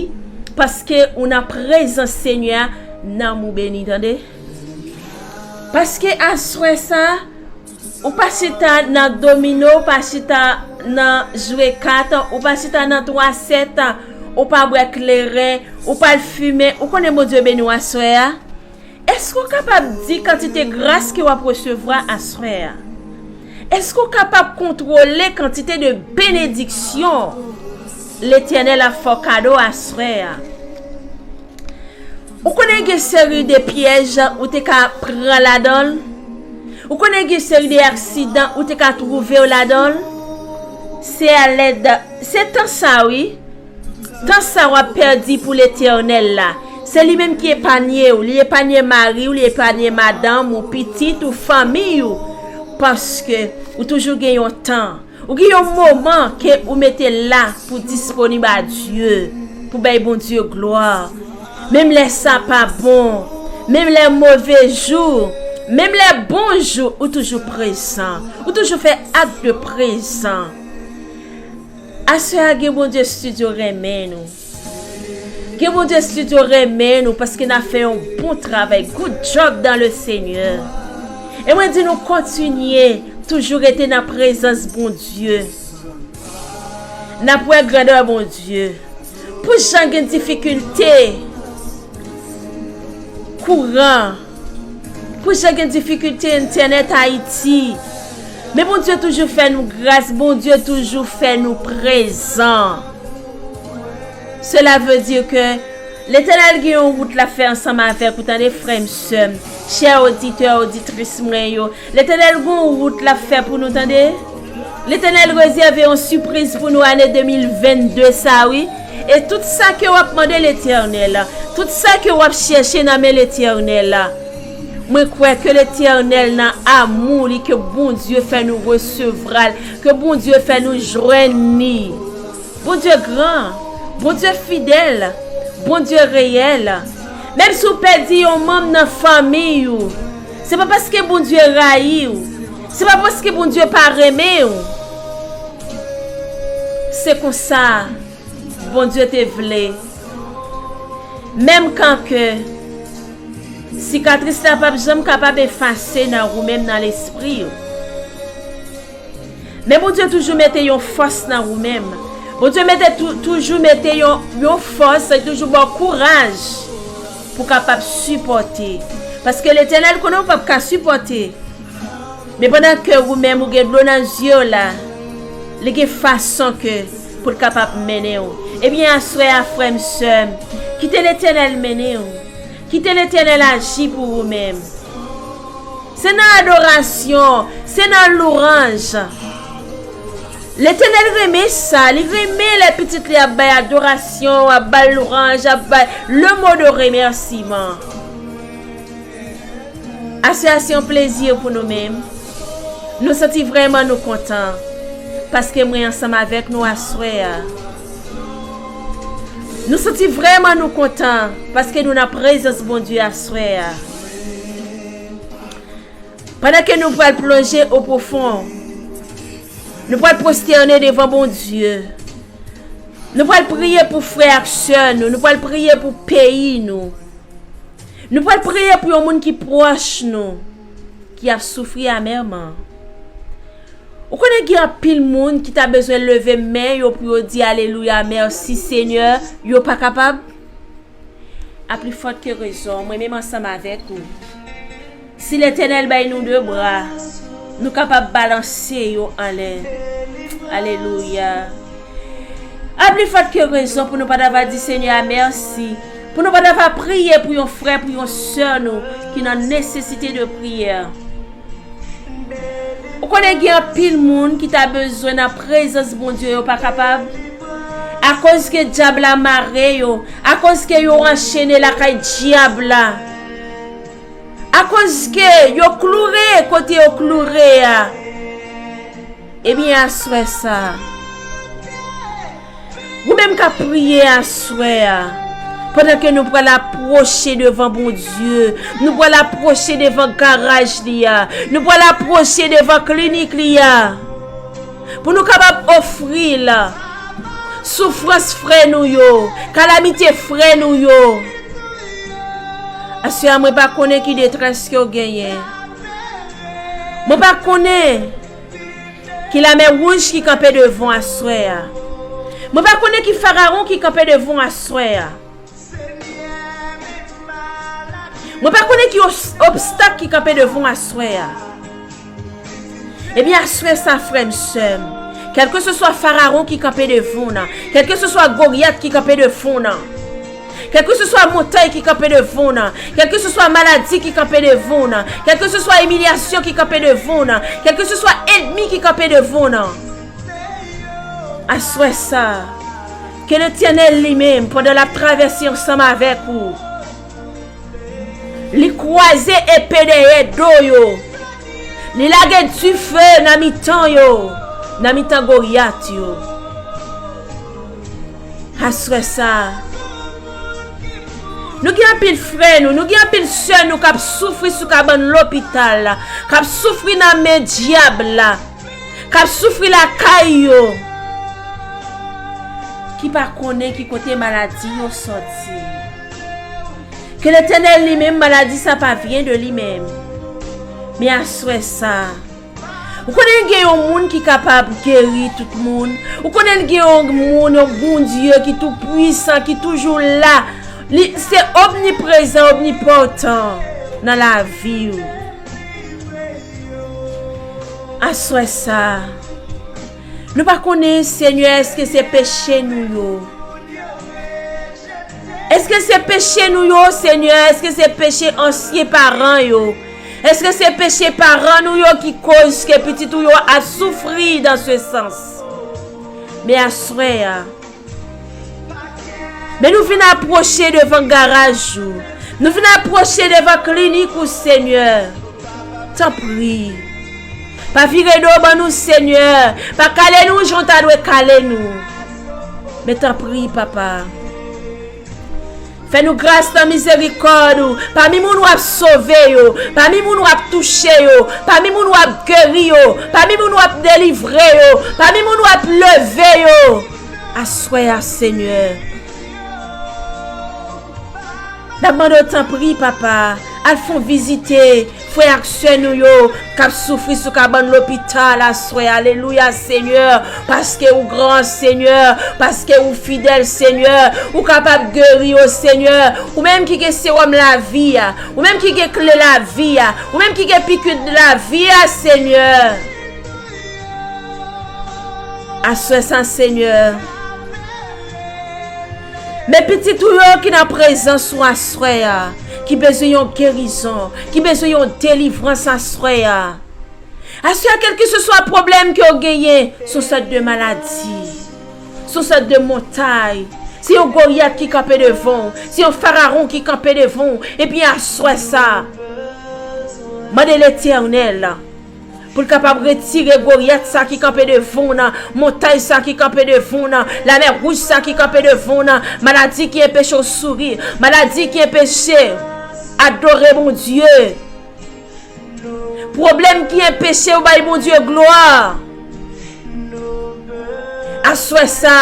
Paske ou nan prezans Senyè a, nanm ou beni, tande. Paske aswè sa, ou pa chita nan domino, ou pa chita nan jwe kat, ou pa chita nan twa sèt, ou pa bwè kleren, ou pa al fimen. Ou konnen Bondye beni w aswè a? Èske w kapab di kantite gras ke w ap resevwa aswè a? Èske w kapab kontwole kantite de benediksyon Letènèl ap fè w kado aswè a? Ou konnen gen seri de pyèj ou te ka pran ladan l? Ou konnen gen seri de aksidan ou te ka twouve w ladan l? Se alèd, se tan sa wi. Tan sa w ap pèdi pou Letènèl la. Se li menm ki epanye w. Li epanye mari w, li epanye madanm ou, pitit ou, fanmi w. Paske ou toujou gen yon tan. Ou gen yon moman ke ou mete la pou disponib a Dye, pou bay Bondye glwa. Menm lè sa pa bon, menm lè move jou, menm lè bon jou, ou toujou prezan. Ou toujou fè ak de prezan. Aswè a gen Bondye Studio renmen nou. Gen Bondye Studio renmen nou paske n ap fè yon bon travay. Good job dans le Seigneur. E mwen di nou kontinye toujou rete nan prezans Bondye. N ap wè grandè Bondye. Pou jan gen difikilte kouran, pou jan gen difikilte entènèt Ayiti, men Bondye toujou fè nou gras, Bondye toujou fè nou prezan. Cela veut dire que Letènèl gen yon wout l ap fè ansanm avèk ou, tande, frè m, sè m, chè oditè, oditris mwen yo. Letènèl gen yon wout l ap fè pou nou, tande. Letènèl rezève yon sipriz pou nou ane de mil vennde sa, wi. E tout sa ke w ap mande Letènèl, tout sa ke w ap chèche nan men Letènèl, Mwen kwè ke Letènèl nan amou li, ke Bondye fè nou resevwa l, ke Bondye fè nou jwenn li. Bondye gran, Bondye fidèl, Bondye reyèl. Menm si w pèdi yon manm nan fanmiy ou, se pa paske Bondye rayi w, se pa paske Bondye pa renmen w. Se konsa Bondye te vle. Menm kan ke sikatris la p ap janm kapab efase nan ou menm, nan lespri w. Men Bondye toujou mete yon fòs nan ou menm. Bondye mete tou- toujou mete yon, yon fòs, li toujou ba w kouraj pou w kapab sipòte. Paske Letènèl konnen w p ap ka sipòte. Men pandan ke ou menm ou gen dlo nan zye w la, li gen fason ke pou l kapab mennen w. Ebyen, aswè a, frè m, sè m, kite Letènèl mennen w. Kite Letènèl aji pou ou menm. Se nan adorasyon, se nan louwanj. Letènèl renmen sa, li renmen lè pitit li ap bay adorasyon, ap bay louwanj, ap bay le mo de remèsiman. Aswè a se yon plezi pou nou menm. Nou santi vrèman nou kontan, paske mwen ansanm avèk nou aswè a. Nou santi vrèman nou kontan, paske nou nan prezans Bondye aswè a. Pandan ke nou pral plonje o pwofon, nou pral pwostène devan Bondye. Nou pral priye pou frè ak sè nou, nou pral priye pou peyi nou. Nou pral priye pou yon moun ki pwòch nou, ki ap soufri amèman. Ou konnen gen anpil moun ki ta bezwen leve men yo pou yo di alelouya, mèsi Senyè, yo pa kapab. A pli fòt ke rezon, mwen menm ansanm avèk ou. Si Letènèl bay nou de bra, nou kapab balanse yo anlè. Alelouya. A pli fòt ke rezon pou nou pa ta va di Senyè a mèsi, pou nou pa ta va priye pou yon frè, pou yon sè nou ki nan nesesite de priyè. Ou konnen gen anpil moun ki ta bezwen nan prezans Bondye, yo pa kapab. Akoz ke dyab la mare yo, akoz ke yo anchene lakay dyab la, akoz ke yo kloure kote yo kloure a. Ebyen, aswè sa, ou menm k ap priye aswè a, pandan ke nou pral apwoche devan Bondye, nou pral apwoche devan garaj li a, nou pral apwoche devan klinik li a, pou nou kapab ofri l soufrans frè nou yo, kalamite frè nou yo. Aswè a, mwen pa konnen ki detrès ke w genyen. Mwen pa konnen ki lamè wouj ki kanpe devan w aswè a. Mwen pa konnen ki farawon ki kanpe devan w aswè a. Mwen pa konnen ki os- obstak ki kanpe devan w aswè a. Ebyen, aswè sa, frè m, sè m, kèlkeseswa farawon ki kanpe devan w nan, kèlkeseswa Golyat ki kanpe devan w nan, kèlkeseswa montay ki kanpe devan w nan, kèlkeseswa maladi ki kanpe devan w nan, kèlkeseswa imilyasyon ki kanpe devan w nan, kèlkeseswa ènmi ki kanpe devan w nan, aswè sa, ke Letènèl li menm, pandan l ap travèse ansanm avèk ou, li kwaze epe dèyè do yo. Li lage dife nan mitan yo, nan mitan Golyat yo. Aswè sa, nou gen anpil frè nou, nou gen anpil sè nou k ap soufri sou kabann lopital la, k ap soufri nan men dyab la, k ap soufri lakay yo, ki pa konnen ki kote maladi yo sòti. Ke Letènèl li menm, maladi sa pa vyen de li menm. Men aswè sa, ou konnen gen yon moun ki kapab geri tout moun. Ou konnen gen yon moun, yon Bondye ki tou pwisan, ki toujou la. Li se omniprezan, omnipotan nan lavi w. Aswè sa, nou pa konnen, Senyè, èske se peche nou yo? Èske se peche nou yo, Senyè? Èske se peche ansyen paran yo? Èske se peche paran nou yo ki koz ke pitit ou yo ap soufri dan se sans? Men aswè a, men nou vin apwoche devan garaj ou. Nou vin apwoche devan klinik ou, Senyè. Tanpri. Pa vire do ban nou, Senyè. Pa kale nou jan w ta dwe kale nou. Men tanpri, Papa. Fè nou gras nan mizerikòd ou. Pami moun w ap sove yo, pami moun w ap touche yo, pami moun w ap geri yo, pami moun w ap delivre yo, pami moun w ap leve yo. Aswè a, Senyè. N ap mande w, tanpri, Papa, al fè yon vizite frè ak sè nou yo k ap soufri sou kabann lopital aswè. Alelouya, Senyè, paske ou gran, Senyè, paske ou fidèl, Senyè, ou kapab geri yo, Senyè. Ou menm ki gen sewòm lavi a, ou menm ki gen kle lavi a, ou menm ki gen piki lavi a, Senyè. Aswè sa, Senyè. Men pitit ou yo ki nan prezans ou aswè a, ki bezwen yon gerizon, ki bezwen yon delivrans aswè a. Aswè a, kèlkeseswa pwoblèm ke w genyen, se yon sòt de maladi, se yon sòt de montay, se yon Golyat ki kanpe devan w, se yon Farawon ki kanpe devan w, epi aswè sa, mande Letènèl pou l kapab retire Golyat sa ki kanpe devan w nan, montay sa ki kanpe devan w nan, lamè wouj sa ki kanpe devan w nan, maladi ki enpeche w souri, maladi ki enpeche adore Bondye, pwoblèm ki enpeche w bay Bondye glwa. Aswè sa,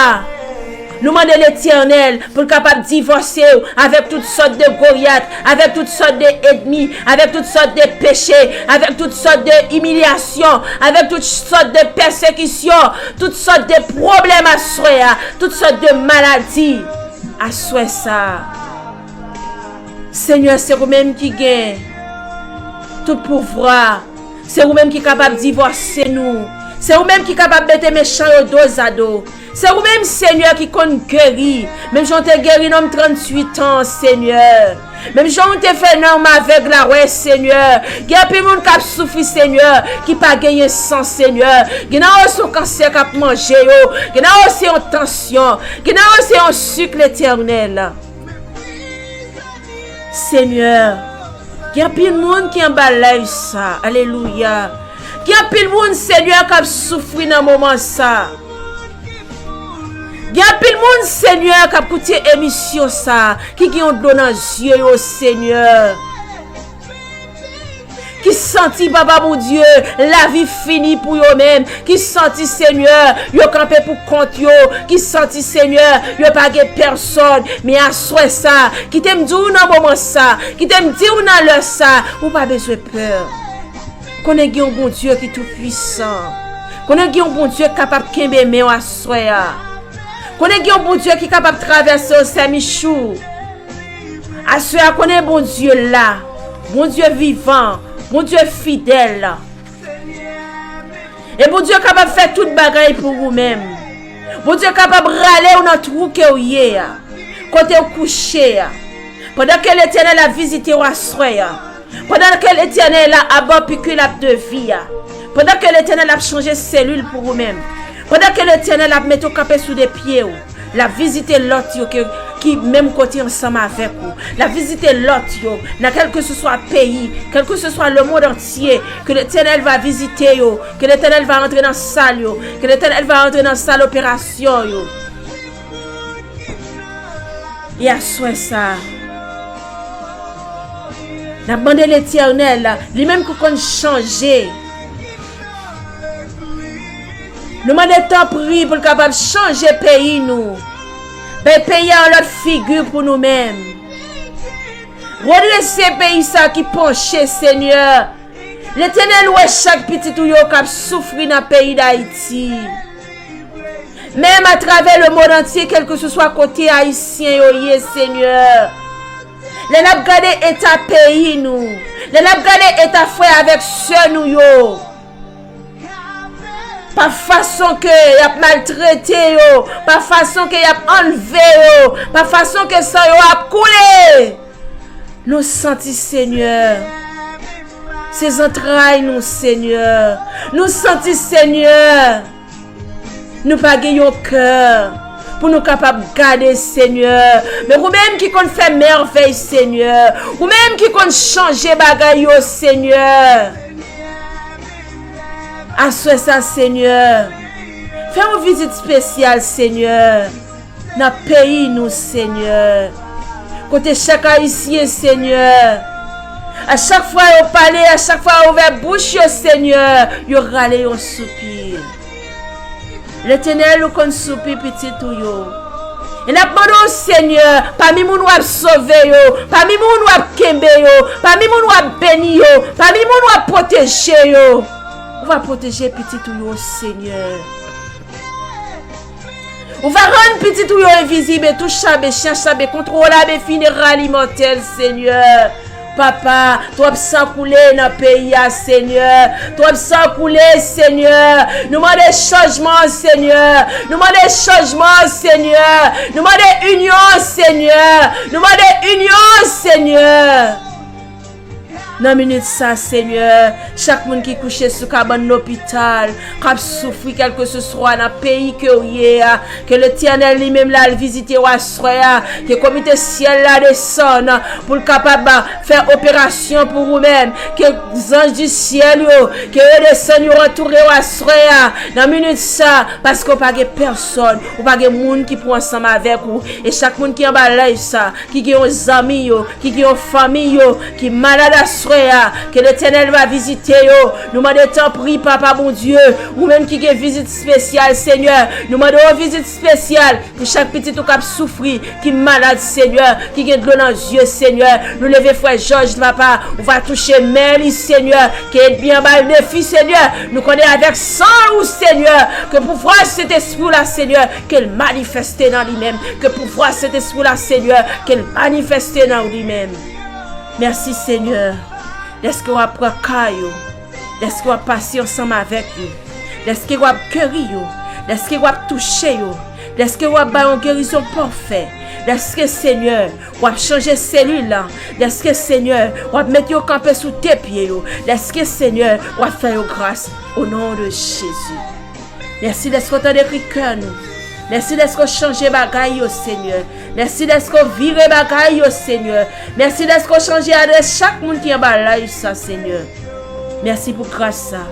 nou mande Letènèl pou l kapab divòse w avèk tout sòt de Golyat, avèk tout sòt de ènmi, avèk tout sòt de peche, avèk tout sòt de imilyasyon, avèk tout sòt de pèsekisyon, tout sòt de pwoblèm aswè a, tout sòt de maladi aswè sa. Senyè, se ou menm ki gen tout pouvwa. Se ou menm ki kapab divòse nou. Se ou menm ki kapab mete mechan yo dozado. Se ou menm, Senyè, ki konn geri. Menm jan w te geri nonm tranntuit an, Senyè. Menm jan w te fè nonm avèg la wè, Senyè. Gen anpil moun k ap soufri, Senyè, ki pa genyen san, Senyè. Gen nan yo se yon kansè k ap manje yo. Gen nan yo se yon tansyon. Gen nan yo se yon sik, Letènèl. Senyè, gen anpil moun ki anba live sa. Alelouya. Gen anpil moun, Senyè, k ap soufri nan moman sa. Gen anpil moun, Senyè, k ap koute emisyon sa, ki gen yon dlo nan zye yo, Senyè. Ki santi, Papa Bondye, lavi fini pou yo menm. Ki santi, Senyè, yo kanpe pou kont yo. Ki santi, Senyè, yo pa gen pèsòn. Men aswè sa, kite m di w nan moman sa, kite m di w nan lè sa, ou pa bezwen pè. Konnen gen yon Bondye ki toupwisan. Konnen gen yon Bondye k kapab kenbe men w aswè a. Konnen gen yon Bondye ki kapab travèse osè Michou. Aswè a, konnen Bondye la, Bondye vivan, Bondye fidèl. E Bondye kapab fè tout bagay pou ou menm. Bondye kapab rale w nan twou ke w ye a, kote w kouche a. Pandan ke Letènèl ap vizite w aswè a, pandan ke Letènèl la ap ba w pikil ap de vi a, pandan ke Letènèl ap chanje selil pou ou menm, pandan ke Letènèl ap mete w kanpe sou de pye w, l ap vizite lòt yo ke, ki menm kote ansanm avèk ou. L ap vizite lòt yo nan kèlkeseswa peyi, kèlkeseswa lemonn antye, ke Letènèl va vizite yo, ke Letènèl va antre nan sal yo, ke Letènèl va antre nan sal operasyon yo. E aswè sa, n ap mande Letènèl, li menm ki konn chanje. Nou mande tanpri pou l kapab chanje peyi nou. Bay peyi a yon lòt figi pou nou menm. Redrese peyi sa ki panche, Senyè. Letènèl wè chak pitit ou yo k ap soufri nan peyi Dayiti. Menm atravè lemonn antye, kèlkeseswa kote Ayisyen yo ye, Senyè. Lè n ap gade eta peyi nou, lè n ap gade eta frè avèk sè nou yo, pa fason ke y ap maltrete yo, pa fason ke y ap anlve yo, pa fason ke san yo ap koule. Nou santi, Senyè, se zantray nou, Senyè. Nou santi, Senyè, nou pa gen yon kè pou nou kapab gade, Senyè. Men ou menm ki konn fè mèvèy, Senyè. Ou menm ki konn chanje bagay yo, Senyè. Aswè sa, Senyè, fè yon vizit espesyal, Senyè, nan peyi nou, Senyè. Kote chak Ayisyen, Senyè, a chak fwa yo pale, a chak fwa yo ouvè bouch yo, Senyè, yo rale yon soupi. Letènèl, ou konn soupi pitit ou yo. E n ap mande w, Senyè, pami moun w ap sove yo, pami moun w ap kenbe yo, pami moun w ap beni yo, pami moun w ap pwoteje yo, ou va pwoteje pitit ou yo, Senyè. Ou va rann pitit ou yo envizib, entouchab, enchachab, enkontwolab, enfineral, imòtèl, Senyè. Papa, twòp san koule nan peyi a, Senyè. Twòp san koule, Senyè. Nou mande chanjman, Senyè. Nou mande chanjman, Senyè. Nou mande inyon, Senyè. Nou mande inyon, Senyè. Nan minit sa, Senyè, chak moun ki kouche sou kabann lopital, k ap soufri kèlkeseswa nan peyi ke w ye a, ke Letènèl li menm l al vizite w aswè a, ke komite syèl la desann pou l kapab fè operasyon pou ou menm, ke zanj di syèl yo, ke yo desann yo antoure w aswè a, nan minit sa, paske w pa gen pèsòn, ou pa gen moun ki pou ansanm avèk ou, e chak moun ki anba live sa, ki gen yon zanmi yo, ki gen yon fanmi yo, ki malad aswè a, ke Letènèl va vizite yo. Nou mande tanpri, Papa Bondye, ou menm ki gen vizit espesyal, Senyè, nou mande yon vizit espesyal pou chak pitit ou k ap soufri, ki malad, Senyè, ki gen dlo nan zye, Senyè. Nou leve frè Jòj, Papa, ou va touche men li, Senyè, ke ènmi an ba l defi, Senyè. Nou konnen avèk san ou, Senyè, ke pouvwa Sentespri w la, Senyè, ke l manifeste nan li menm, ke pouvwa Sentespri w la, Senyè, ke l manifeste nan li menm. Mèsi, Senyè, dèske w ap pran ka yo, dèske w ap pase ansanm avèk yo, dèske w ap geri yo, dèske w ap touche yo, dèske w ap ba yo gerizon pafè, dèske, Senyè, w ap chanje selil lan, dèske, Senyè, w ap mete yo kanpe sou de pye yo, dèske, Senyè, w ap fè yo gras, o non de Jezi. Mèsi dèske w tande kri kè nou. Mèsi dèske w chanje bagay yo, Senyè. Mèsi dèske w vire bagay yo, Senyè. Mèsi dèske w chanje adrès chak moun ki anba live sa, Senyè. Mèsi pou gras sa.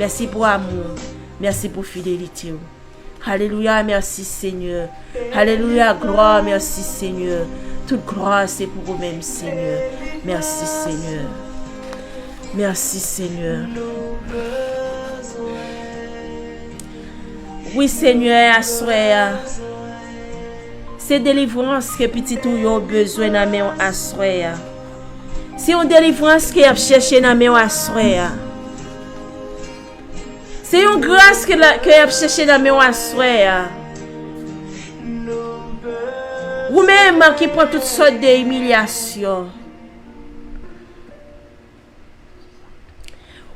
Mèsi pou amou w. Mèsi pou fidelite w. Alelouya, mèsi, Senyè. Alelouya, glwa, mèsi, Senyè. Tout glwa se pou ou menm, Senyè. Mèsi, Senyè. Mèsi, Senyè. Wi, Senyè, aswè a, se delivrans ke pitit ou yo bezwen nan men w aswè a. Se yon delivrans ke y ap chèche nan men w aswè a. Se yon gras ke la, ke y ap chèche nan men w aswè a. Ou menm ki pran tout sòt de imilyasyon.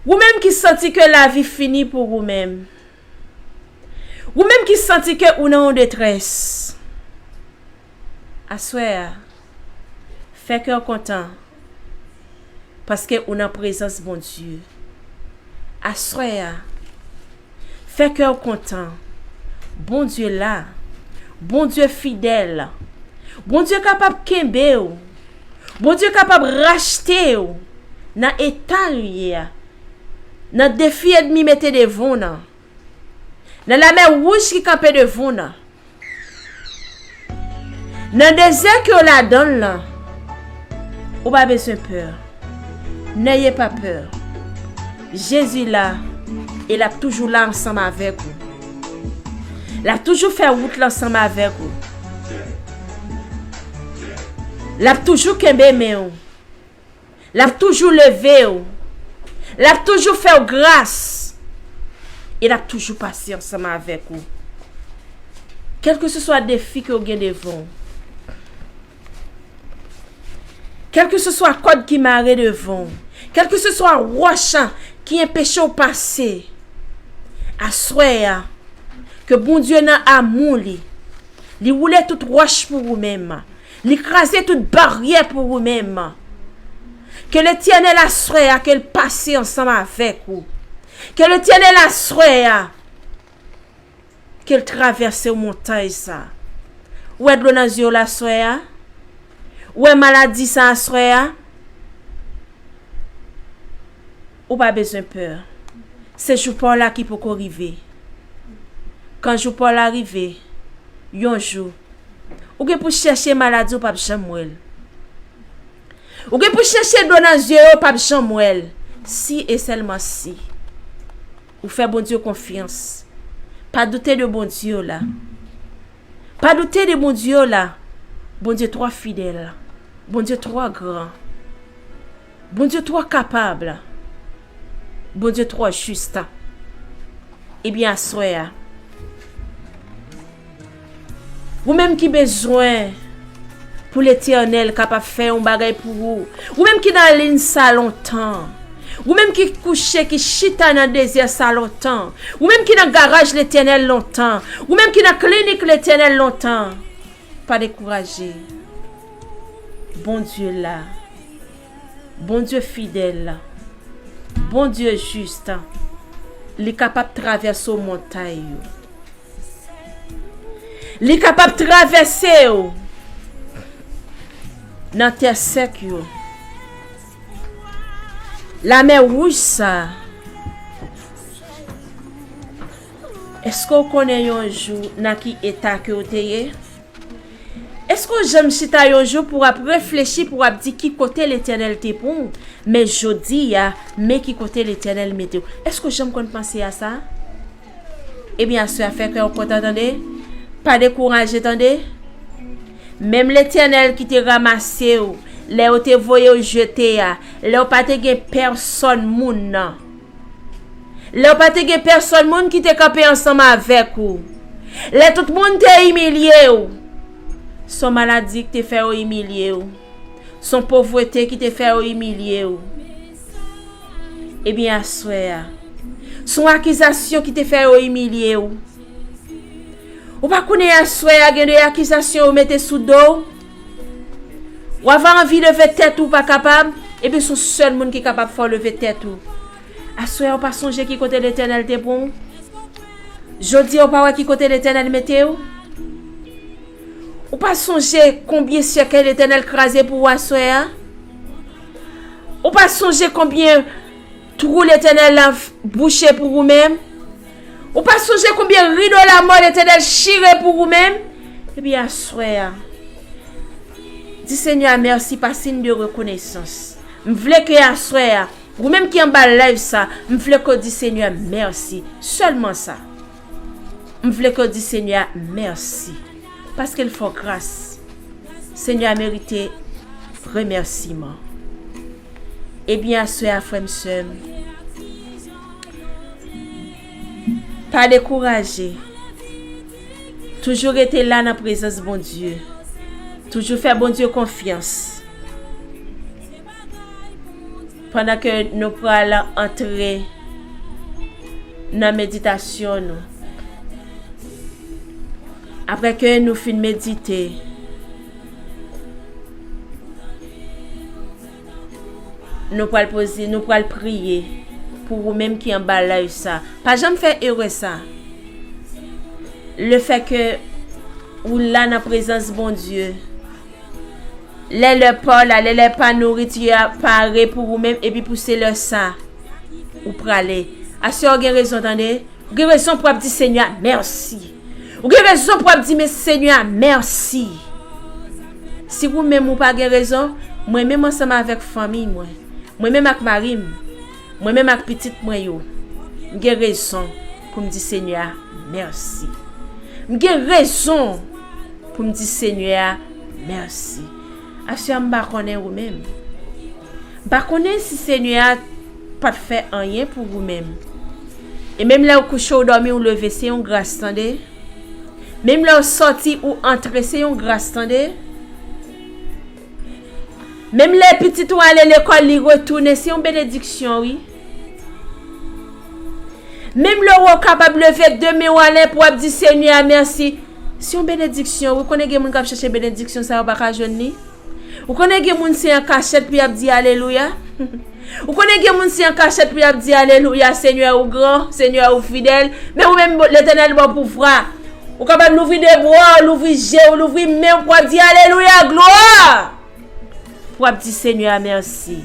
Ou menm ki santi ke lavi fini pou ou menm. Ou menm ki santi ke ou nan yon detrès. Aswè a, fè kè w kontan, paske ou nan prezans Bondye. Aswè a, fè kè w kontan. Bondye la. Bondye fidèl. Bondye kapab kenbe w. Bondye kapab rachte w nan eta ou ye a. Nan defi ènmi mete devan w nan. Nan lamè wouj ki kanpe devan w nan. Nan dezè ke w ladan l lan, ou pa bezwen pè. N'ayez pas peur. Jezi la, e l ap toujou la ansanm avèk ou. L ap toujou fè wout la ansanm avèk ou. L ap toujou kenbe men w. L ap toujou leve w. L ap toujou fè w gras. E l ap toujou pase ansanm avèk ou. Kèlkeseswa defi ke w gen devan w. Kèlkeseswa kòd ki mare devan w. Kèlkeseswa wòch ki enpeche w pase. Aswè a, ke Bondye nan amou li, li woule tout wòch pou ou menm. Li kraze tout baryè pou ou menm. Ke Letènèl aswè a, ke l pase ansanm avèk ou. Ke Letènèl aswè a, ke l travèse w montay sa. Ou wè dlo nan zye w la aswè a? Ou wè maladi sa aswè a? Ou pa bezwen pè. Se jou pa w la ki poko rive. Kan jou pa w la rive, yon jou, ou gen pou chèche maladi, ou p ap janm wè l. Ou gen pou chèche dlo nan zye yo, ou p ap janm wè l. Si e sèlman si ou fè Bondye konfyans. Pa doute de Bondye w la. Pa doute de Bondye w la. Bondye twò fidèl. Bondye twò gran. Bondye twò kapab. Bondye twò jis. Ebyen, aswè a, ou menm ki bezwen pou Letènèl kapab fè yon bagay pou ou, ou menm ki nan liy sa lontan, ou menm ki kouche, ki chita nan dezè sa lontan, ou menm ki nan garaj Letènèl lontan, ou menm ki nan klinik Letènèl lontan, pa dekouraje. Bondye la. Bondye fidèl. Bondye jis. Li kapab travèse w montay yo. Li kapab travèse w nan tè sèk yo. Lamè wouj sa. Èske w konnen yon jou nan ki eta ke w te ye? Èske w janm chita yon jou pou w ap reflechi, pou w ap di ki kote Letènèl te pran w, men jodi a, men ki kote Letènèl mete w? Èske w janm konn panse a sa? Ebyen, aswè a, fè kè w kontan, tande. Pa dekouraje, tande. Menm Letènèl ki te ranmase w lè yo te voye w jete a, lè w pa te gen pèsonn moun nan. Lè w pa te gen pèsonn moun ki te kanpe ansanm avèk ou. Lè tout moun te imilye w. Se yon maladi ki te fè yo imilye w. Se yon povrete ki te fè yo imilye w. Ebyen, aswè a, se yon akizasyon ki te fè yo imilye w. Ou pa konnen aswè a gen de akizasyon yo mete sou do w? W ava anvi leve tèt ou, pa kapab, epi se yon sèl moun ki kapab fè w leve tèt ou. Aswè a, ou pa sonje ki kote Letènèl te pran w? Jodi a, ou pa wè ki kote Letènèl mete w? Ou pa sonje konbyen sèkèy Letènèl kraze pou ou aswè a? Ou pa sonje konbyen twou Letènèl la bouche pou ou menm? Ou pa sonje konbyen rido lamò Letènèl chire pou ou menm? Epi aswè a, di Senyè a mèsi pa siy de rekonesans. M vle ke aswè a, ou menm ki anba live sa, m vle ke w di Senyè a mèsi. Sèlman sa. M vle ke w di Senyè a mèsi. Paske l fè w gras. Senyè a merite remèsiman. Ebyen, aswè a, frè m, sè m, pa dekouraje. Toujou rete la nan prezans Bondye. Toujou fè Bondye konfyans. Pandan ke nou pral antre nan meditasyon nou. Apre ke nou fin medite, nou pral poze, nou pral priye pou ou menm ki anba live sa. Pa janm fè erè sa. Lefètke ou la nan prezans Bondye, lè lè pa w la, lè lè pa nouriti a pare pou ou menm, epi pou se lè sa, ou prale. Aswè a ou gen rezon, tande. Ou gen rezon pou ap di Senyè a mèsi. Ou gen rezon pou ap di men Senyè a mèsi. Si ou menm ou pa gen rezon, mwen menm ansanm avèk fanmi mwen, mwen menm ak mari m, mwen menm ak pitit mwen yo, m gen rezon pou m di Senyè a mèsi. M gen rezon pou m di Senyè a mèsi. Aswè a m pa konnen ou menm. M pa konnen si Senyè a pa t fè anyen pou ou menm. E menm lè w kouche w dòmi w leve se yon gras tande. Menm lè w sòti ou antre se yon gras tande. Menm lè pitit ou ale lekòl li retounen se yon benediksyon wi. Menm lè w kapab leve de men w anlè pou w ap di Senyè a mèsi, se yon benediksyon wi. Konnen gen moun k ap chache benediksyon sa yo pa ka jwenn li. Ou konnen gen moun se an kachèt pou y ap di alelouya. Ou konnen gen moun se an kachèt pou y ap di alelouya, Senyè ou gran, Senyè ou fidèl, men ou menm Letènèl ba w pouvwa. Ou kapab louvri de bra w, louvri je w, louvri men w, pou w ap di, "Alelouya, glwa!" Pou w ap di Senyè a mèsi.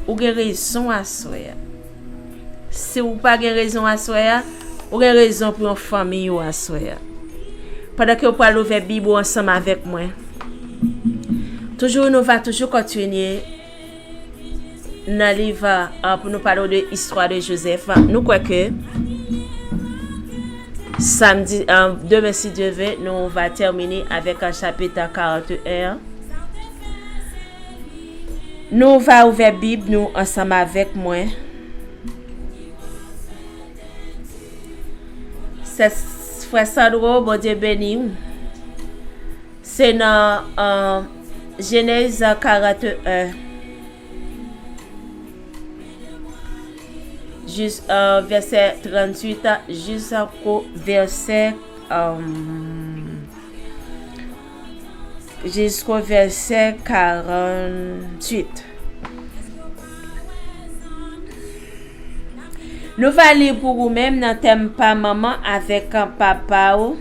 Ou gen rezon aswè a. Si w pa gen rezon aswè a, ou gen rezon pou yon fanmi ou aswè a. Pandan ke w pral ouvè Bib ou ansanm avèk mwen, toujou, nou va toujou kontinye nan liv, a, pou nou pale de istwa de Jozèf. Nou kwè ke samdi, a, demen, si Dye vle, nou va tèmine avèk, a, chapit karant e en an. Nou va ouvè Bib nou ansanm avèk mwen. Sè, frè Sandro, Bondye beni w. Se nan, euh, Jenèz karant e en, jis, euh, vèsè tranntuit, jisko vèsè, euh, jisko vèsè karanntuit. Nou va li pou ou menm nan tèm pa manman avèk papa w.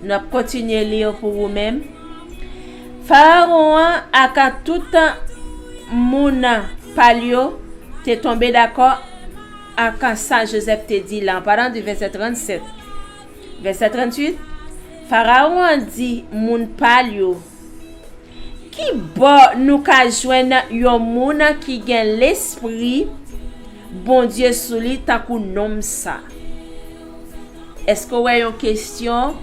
N ap kontinye li pou ou menm. Farawon an ak tout moun pa l yo te tonbe dakò ak sa Jozèf te di la, an palan de vèsè trannsèt. Vèsè tranntuit, Farawon an di moun pa l yo, "Ki bò nou ka jwenn yon moun ki gen lespri Bondye sou li tankou nonm sa?" Èske w wè yon kesyon,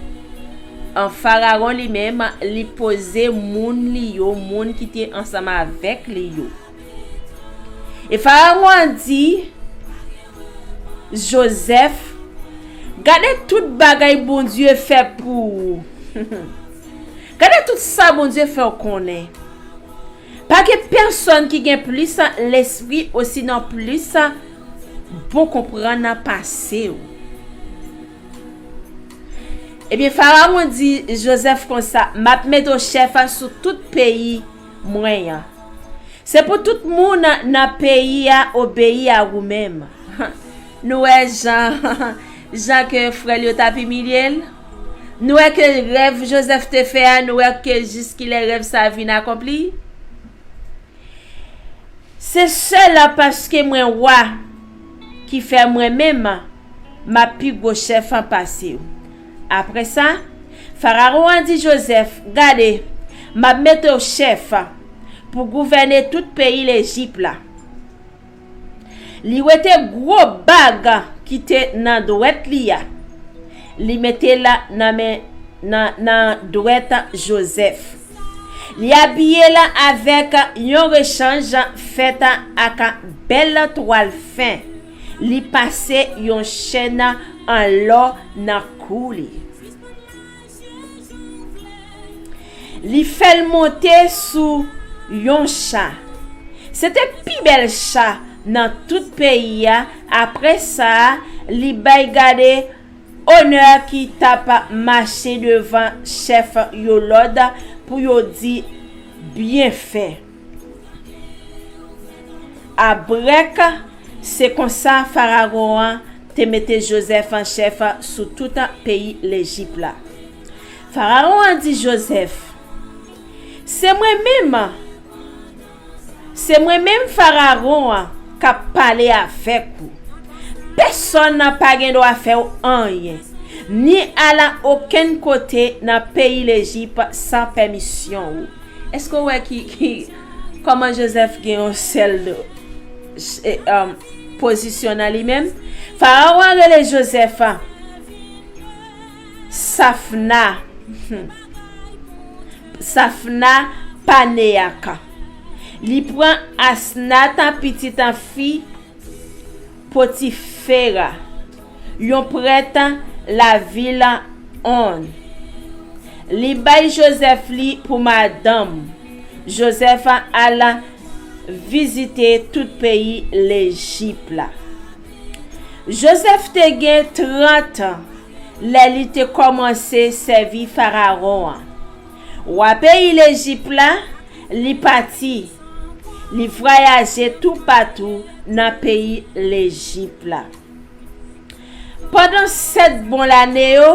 an, Farawon li menm, li poze moun li yo, moun ki te ansanm avèk li yo? E Farawon an di Jozèf, "Gade tout bagay Bondye fè pou ou." Gade tout sa Bondye fè w konnen. Pa gen pèsonn ki gen plis lespri osinon plis bon konprann pase w. Ebyen, Farawon di Jozèf konsa, "M ap mete w chèf sou tout peyi mwen an. Se pou tout moun nan peyi a obeyi a ou menm." Nou wè jan, jan ke frè l yo t ap imilye l. Nou wè ke rèv Jozèf te fè a, nou wè ke jiskilè rèv sa a vin akonpli. "Se sèl paske mwen wa ki fè mwen menm m ap pi gwo chèf an pase w." Apre sa, Farawon an di Jozèf, "Gade, m ap mete w chèf pou gouvène tout peyi Lejip la." Li wete gwo bag ki te nan dwèt li a. Li mete l nan men, nan, nan dwèt Jozèf. Li abiye l avèk yon rechanj fèt ak bèl twal fen. Li pase yon chèn an lò nan kou li. Li fè l monte sou yon cha. Se te pi bèl cha nan tout peyi a. Apre sa, li bay gade onè ki t ap mache devan chèf yo lòd pou yo di, "Byen fè." Abrèk, se konsa Farawon an te mete Jozèf an chèf sou tout peyi Lejip la. Farawon an di Jozèf, "Se mwen menm, se mwen menm Farawon an k ap pale avèk ou. Pèsonn pa gen dwa fè w anyen, ni al okenn kote nan peyi Lejip san pèmisyon ou." Èske w wè ki, ki, kòman Jozèf gen yon sèl, e, um, pozisyon nan li menm? Farawon an rele Jozèf Safna. Safna Paneak. Li pran Asnat, pitit fi Potifera, yon prèt lavil On. Li bay Jozèf li pou madanm. Jozèf al vizite tout peyi Lejip la. Jozèf te gen trant an lè li te kòmanse sèvi Farawon an. Wa peyi Lejip la, li pati, li vwayaje toupatou nan peyi Lejip la. Pandan sèt bon lane yo,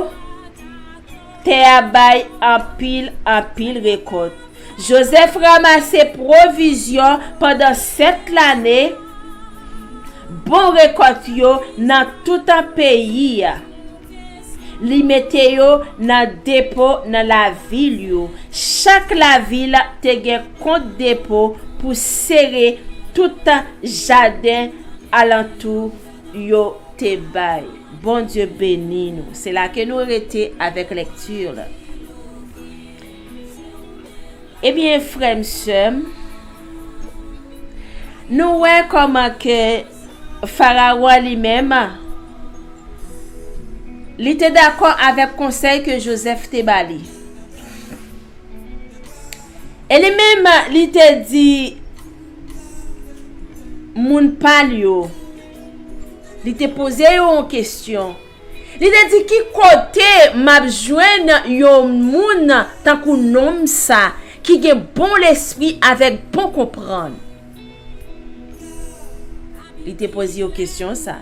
tè a bay anpil, anpil rekòt. Jozèf ranmase pwovizyon pandan sèt lane, bon rekòt yo nan tout peyi a. Li mete yo nan depo nan lavil yo. Chak lavil te gen kont depo pou sere tout jaden alantou yo te bay. Bondye beni nou. Se la ke nou rete avèk lèkti la. Ebyen, frè m, sè m, nou wè kòman ke Farawon li menm, li te dakò avèk konsèy ke Jozèf te ba li. E li menm, li te di moun pa l yo, li te poze yo yon kesyon. Li te di, "Ki kote m ap jwenn yon moun tankou nonm sa, ki gen bon lespri avèk bon konprann?" Li te poze yo kesyon sa.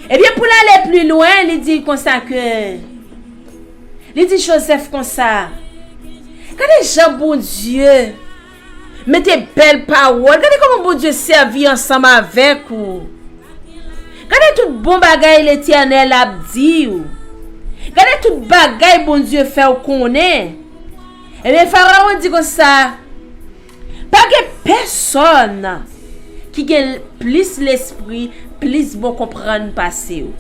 Ebyen, pou l ale pli lwen, li di konsa ke, li di Jozèf konsa, "Gade jan Bondye mete bèl pawòl. Gade kòman Bondye sèvi ansanm avèk ou. Gade tout bon bagay Letènèl ap di w. Gade tout bagay Bondye fè w konnen." Ebyen, Farawon di konsa, "Pa gen pèsòn ki gen plis lespri, plis bon konprann pase w."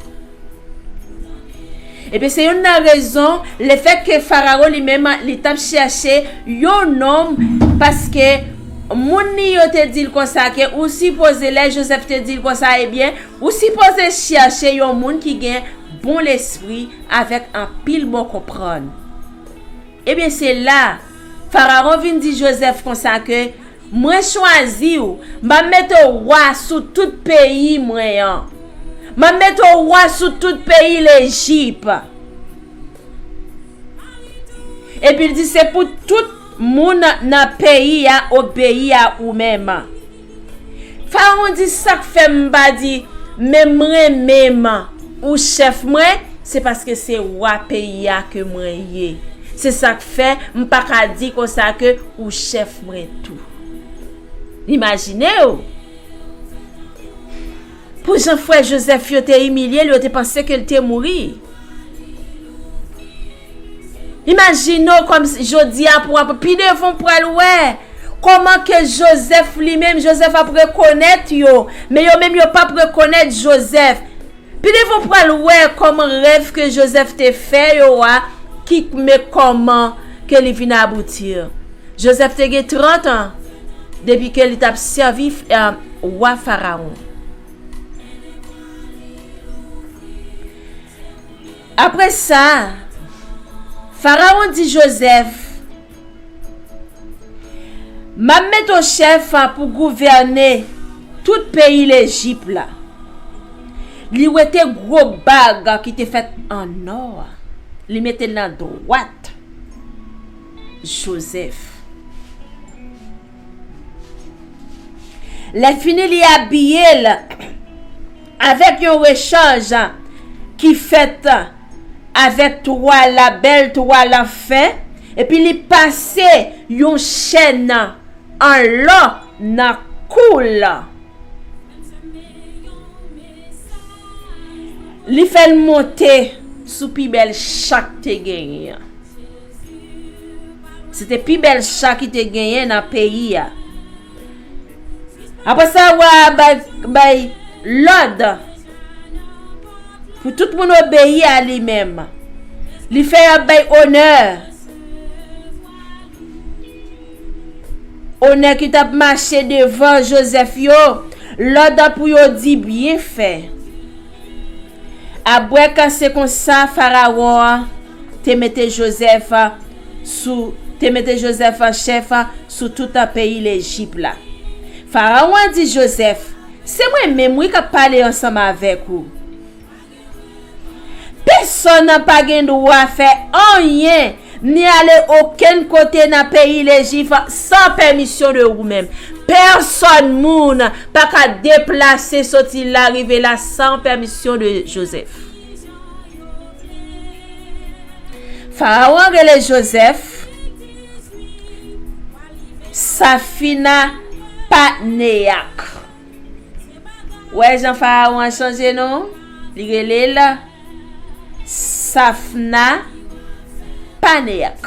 Ebyen, se youn nan rezon, lefèt ke Farawon li menm, li t ap chèche yon nonm, paske moun li yo te di l konsa ke ou sipoze, lè Jozèf te di l konsa, ebyen, ou sipoze chèche yon moun ki gen bon lespri avèk anpil bon konprann. Ebyen, se la, Farawon vin di Jozèf konsa ke, "Mwen chwazi w, m ap mete w wa sou tout peyi mwen an. M ap mete w wa sou tout peyi Lejip. Epi l di, se pou tout moun nan peyi a obeyi a ou menm." Farawon di, "Sa k fè m pa di, men mwen menm, ou chèf mwen, se paske se wa peyi a ke mwen ye. Se sa k fè m pa ka di konsa ke ou chèf mwen tou." Imajine w! Pou jan frè Jozèf yo te imilye l, yo te panse ke l te mouri. Imajine w kòm si jodi a pou w ap, pi devan w pral wè kòman ke Jozèf li menm, Jozèf ap rekonèt yo, men yo menm yo p ap rekonèt Jozèf. Pi devan w pral wè kòman rèv ke Jozèf te fè yo a, ki, men kòman ke li vin abouti. Jozèf te gen trant an depi ke li t ap sèvi, eh, wa Farawon. Apre sa, Farawon di Jozèf, "M ap mete w chèf pou gouvène tout peyi Lejip la." Li wete gwo bag ki te fèt an nò a. Li mete l nan dwat Jozèf. Lèfini, li abiye l avèk yon rechanj ki fèt avèk twal, bèl twal fen, epi li pase yon chèn an lò nan kou l. Li fè l monte sou pi bèl cha k te genyen an. Se te pi bèl cha ki te genyen nan peyi a. Apre sa, wa a bay, bay lòd pou tout moun obeyi a li menm. Li fè y ap bay onè. Onè ki t ap mache devan Jozèf yo, lòd pou yo di byen fè. Abwèk se konsa Farawon an te mete Jozèf sou, te mete Jozèf an chèf sou tout peyi Lejip la. Farawon an di Jozèf, "Se mwen menm, wi, k ap pale ansanm avèk ou. Pèsonn pa gen dwa fè anyen ni ale okenn kote nan peyi Lejip san pèmisyon de ou menm. Pèsòn moun pa ka deplase soti la rive la san pèmisyon de Jozèf. Farawon rele Jozèf Safina Paneyak. Wè jan Farawon an chanje non? Li rele l Safna Paneyak.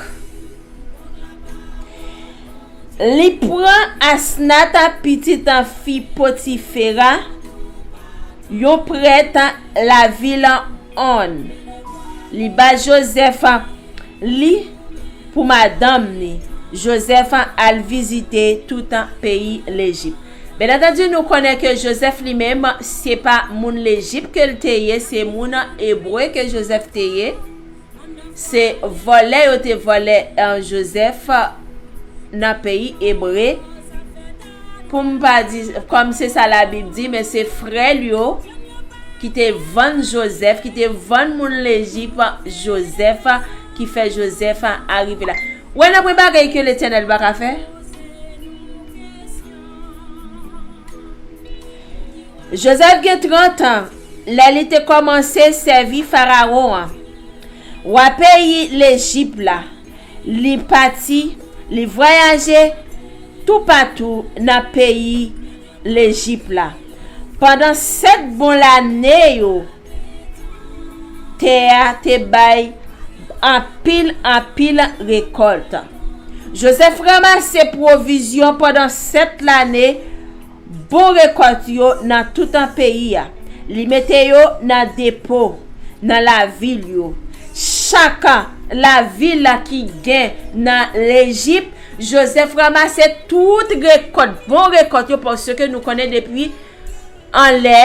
Li pran Asnat, pitit fi Potifera, yon prèt lavil On. Li ba Jozèf li pou madanm ni. Jozèf al vizite tout peyi Lejip. Byen antandi, nou konnen ke Jozèf li menm, se pa moun Lejip ke l te ye, se moun Ebre ke Jozèf te ye. Se vòlè yo te vòlè, eh, Jozèf nan peyi Ebre. Pou m pa di, kòm se sa Labib di, men se frè l yo ki te vann Jozèf, ki te vann moun Lejip Jozèf, ki fè Jozèf arive la. Wè nan pwen bagay ke Letènèl pa ka fè? Jozèf gen trant an lè li te kòmanse sèvi Farawon an, wa peyi Lejip la. Li pati, li vwayaje toupatou nan peyi Lejip la. Pandan sèt bon lane yo, tè a te bay anpil, anpil rekòt. Jozèf ranmase pwovizyon pandan sèt lane, bon rekòt yo nan tout peyi a. Li mete yo nan depo, nan lavil yo. Chak lavil ki gen nan Lejip, Jozèf ranmase tout rekòt, bon rekòt yo, paske nou konnen depi anlè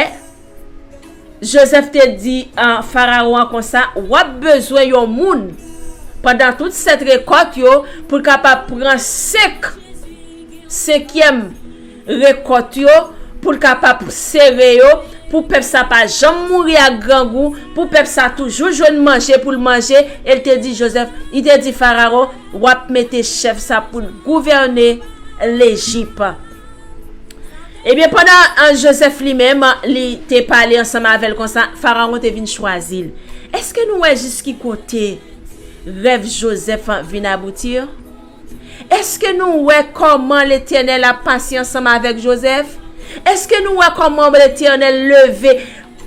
Jozèf te di, ah, Farawon an konsa, w ap bezwen yon moun pandan tout sèt rekòt yo pou l kapab pran senk, senkyèm rekòt yo, pou l kapab sere yo, pou pèp sa pa janm mouri ak grangou, pou pèp sa toujou jwenn manje pou l manje. E l te di Jozèf, li te di Farawon, w ap mete chèf sa pou l gouvène Lejip. Ebyen, pandan, ah, Jozèf li menm, li te pale ansanm avè l konsa, Farawon te vin chwazi l. Èske nou wè jis ki kote rèv Jozèf vin abouti? Èske nou wè kòman Letènèl ap pase ansanm avèk Jozèf? Èske nou wè kòman Letènèl leve?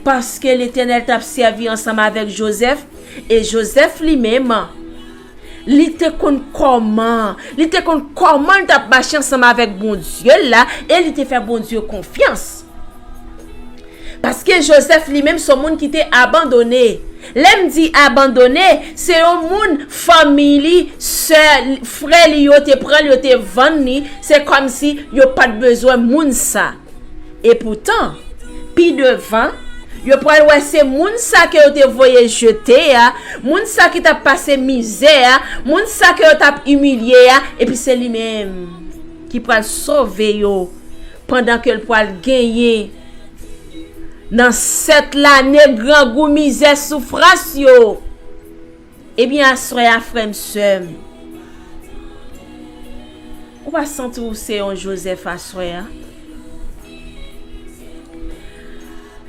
Paske Letènèl t ap sèvi ansanm avèk Jozèf, e Jozèf li menm, li te konn kòman, li te konn kòman l t ap mache ansanm avèk Bondye l la, e li te fè Bondye konfyans. Paske Jozèf li menm se yon moun ki te abandone. Lè m di abandone, se yon moun, fanmi li, sè, frè li yo te pran l, yo te vann li, se kòmsi yo pa t bezwen moun sa. Epoutan, pi devan, yo pral wè se moun sa ke yo te voye jete a, moun sa ki t ap pase mizè a, moun sa ke yo t ap imilye a, epi se li menm ki pral sove yo pandan ke l pral genyen nan sèt lane grangou, mizè, soufrans yo. Ebyen, aswè a, frè m, sè m, ou pa santi w se yon Jozèf aswè a?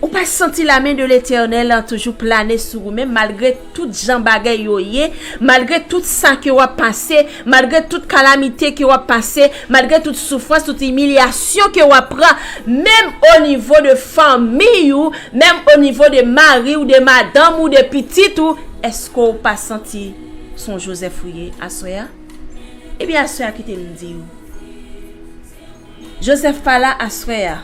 Ou pa santi la main de Letènèl toujou plane sou ou menm, malgre tout jan bagay yo ye, malgre tout sa ke w ap pase, malgre tout kalamite ke w ap pase, malgre tout soufrans, tout imilyasyon ke w ap pran, menm o nivo de fanmi ou, menm o nivo de mari w, de madanm ou, de pitit ou, èske w pa santi se yon Jozèf ou ye aswè a? Ebyen, aswè a, kite m di w. Jozèf pa la aswè a.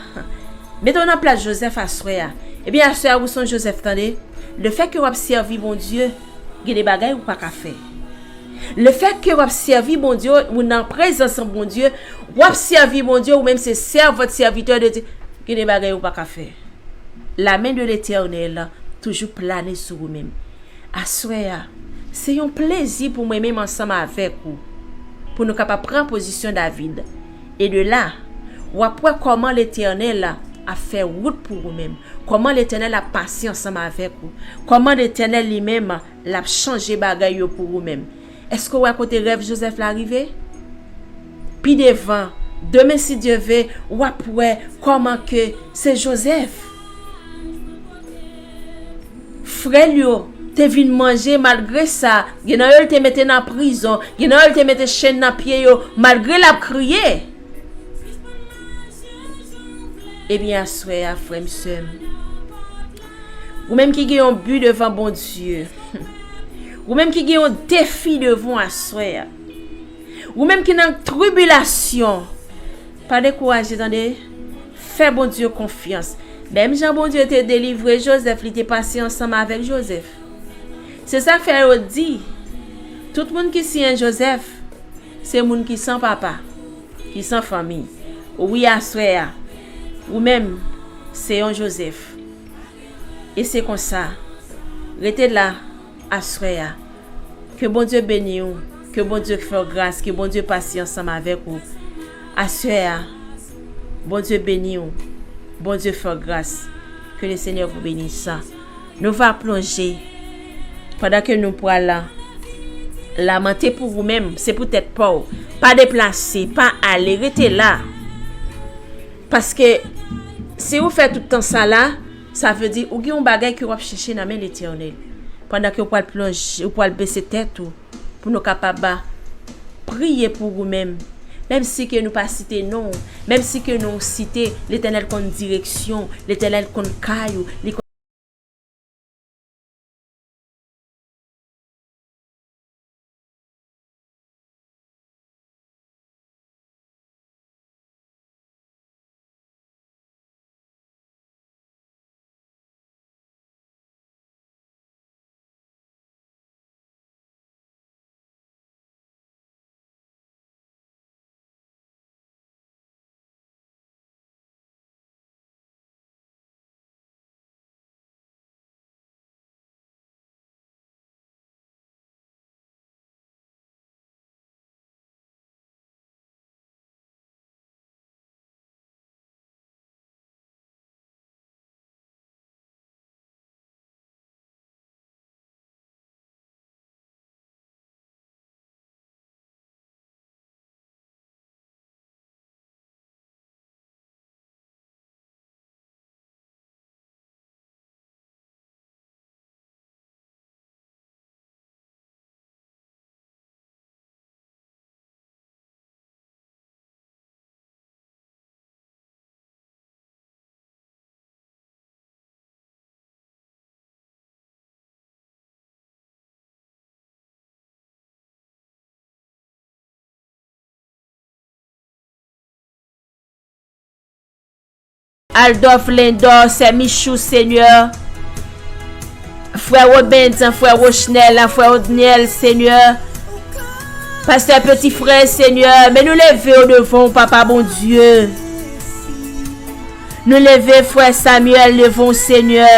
Mete w nan plas Jozèf aswè a. Ebyen, aswè a, ou se yon Jozèf, tande. Lefètke w ap sèvi Bondye, gen de bagay ou pa ka fè. Lefètke w ap sèvi Bondye, ou nan prezans Bondye, w ap sèvi Bondye, ou menm se sèvant, sèvitè de Dye, gen de bagay ou pa ka fè. La main de Letènèl toujou plane sou ou menm. Aswè a, se yon plezi pou mwen menm ansanm avèk ou, pou nou kapab pran pozisyon David. E de la, w ap wè kòman Letènèl ap fè wout pou ou menm, kòman Letènèl ap pase ansanm avèk ou, kòman Letènèl li menm l ap chanje bagay yo pou ou menm. Èske w wè kote rèv Jozèf la rive? Pi devan, demen si Dye ve, w ap wè kòman ke se Jozèf. Frè l yo te vin manje, malgre sa, gen nan yo l te mete nan prizon, gen nan yo l te mete chenn nan pye yo, malgre l ap kriye. Ebyen, aswè a, frè m, sè m, ou menm ki gen yon bi devan Bondye, ou menm ki gen yon defi devan w aswè a, ou menm ki nan tribilasyon, pa dekouraje, tande. Fè Bondye konfyans. Menm jan Bondye te delivre Jozèf, li te pase ansanm avèk Jozèf. Se sa k fè yo di, tout moun ki siyen Jozèf, se moun ki san papa, ki san fanmi. Wi, aswè a, ou menm, se yon Jozèf. E se konsa, rete la, aswè a. Ke Bondye beni w, ke Bondye fè w gras, ke Bondye pase ansanm avèk ou. Aswè a, Bondye beni w, Bondye fè w gras. Que le Seigneur vous bénisse. Nou va plonje. Pandan ke nou pral lamante pou ou menm, se pou tèt pa w. Pa deplase, pa ale, rete la. Paske si ou fè tout tan sa la, sa vle di ou gen yon bagay ke w ap chèche nan men Letènèl. Pandan ke ou pral plonje, ou pral bese tèt ou, pou nou kapab priye pou ou menm. Menm si ke nou pa site non w, menm si ke non w site, Letènèl konn direksyon, Letènèl konn kay ou, li konn Aldolf Lendor, sè Michou, Senyè. Frè Robinson, frè Rochnel, frè Odniel, Senyè. Pastè Petit Frère, Senyè, men nou leve yo devan w, Papa Bondye. Nou leve frè Samuel devan w, Senyè.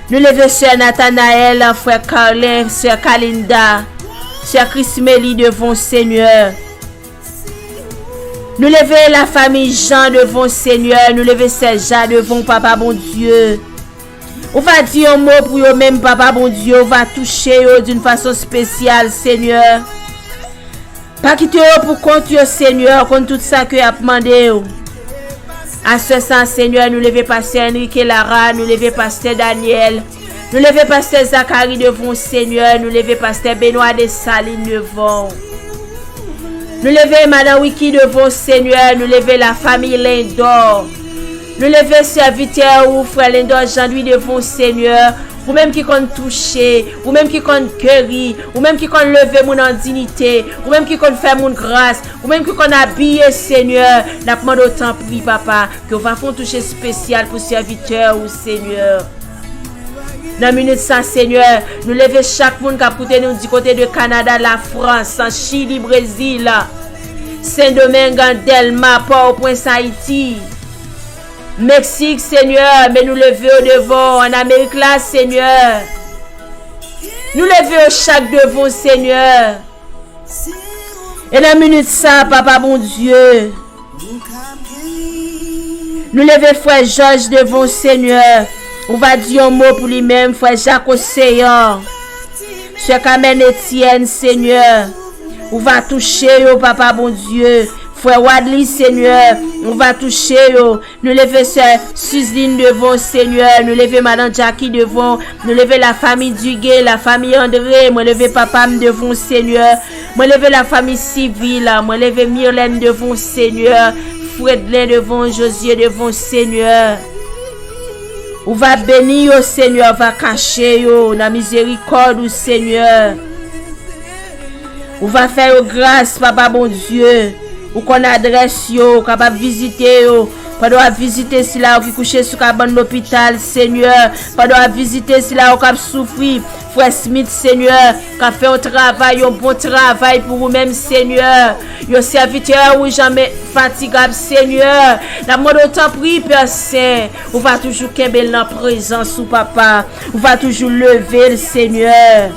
Nou leve sè Nathanaël, frè Carlin, sè Kalinda, sè Chrismely devan w, Senyè. Nou leve lafanmi Jean devan w, Senyè. Nou leve sè Ja devan w, Papa Bondye. Ou va di yon mo pou yo menm, Papa Bondye. Ou va touche yo d'une façon spéciale, Senyè. Pa kite yo pou kont yo, Senyè, konn tout sa ke y ap mande w. Aswè sa, Senyè, nou leve pastè Enrique Lara, nou leve pastè Daniel, nou leve pastè Zacharie devan w, Senyè, nou leve pastè Benoît Dessalines devan w. Nou leve madan Wiki devan w, Senyè, nou leve lafanmi Lendor. Nou leve sèvitè ou, frè Lendor Jean Louis, devan w, Senyè. Ou menm ki konn touche, ou menm ki konn geri, ou menm ki konn leve moun an diyite, ou menm ki konn fè moun gras, ou menm ki konn abiye, Senyè. N ap mande w, tanpri, Papa, ke w va fè yon touche espesyal pou sèvitè ou, Senyè. Nan minit sa, Senyè, nou leve chak moun k ap koute nou di kote de Kanada, Lafrans, Chili, Brezil, Sendomeng, Dèlma, Pòtoprens, Ayiti, Meksik, Senyè, men nou leve yo devan w, ann Amerik la, Senyè. Nou leve yo chak devan w, Senyè. E nan minit sa, Papa Bondye, nou leve frè Jòj devan w, Senyè. Ou va di yon mo pou li menm, frè Jak Oseyan. Sè Kamèn Etyèn, Senyè, ou va touche yo, Papa Bondye. Frè Wadley, Senyè, ou va touche yo. Nou leve sè Suzline devan w, Senyè. Nou leve madan Jackie devan w. Nou leve lafanmi Dugué, lafanmi André. Mwen leve papa m devan w, Senyè. Mwen leve lafanmi Sivil. Mwen leve Mirlène devan w, Senyè. Fredlen devan w, Josué devan w, Senyè. Ou va beni yo, Senyè. Ou va kache yo nan mizerikòd ou, Senyè. Ou va fè yo gras, Papa Bondye. Ou konn adrès yo, ou kapab vizite yo. Pandan w ap vizite sila yo ki kouche sou kabann lopital, Senyè. Pandan w ap vizite sila yo k ap soufri, Frè Smith, Senyè, k ap fè yon travay, yon bon travay pou ou menm, Senyè. Yon sèvitè ou janmen fatigab, Senyè. N ap mande w, tanpri, Pè Sen, ou va toujou kenbe l nan prezans ou, Papa. Ou va toujou leve l, Senyè.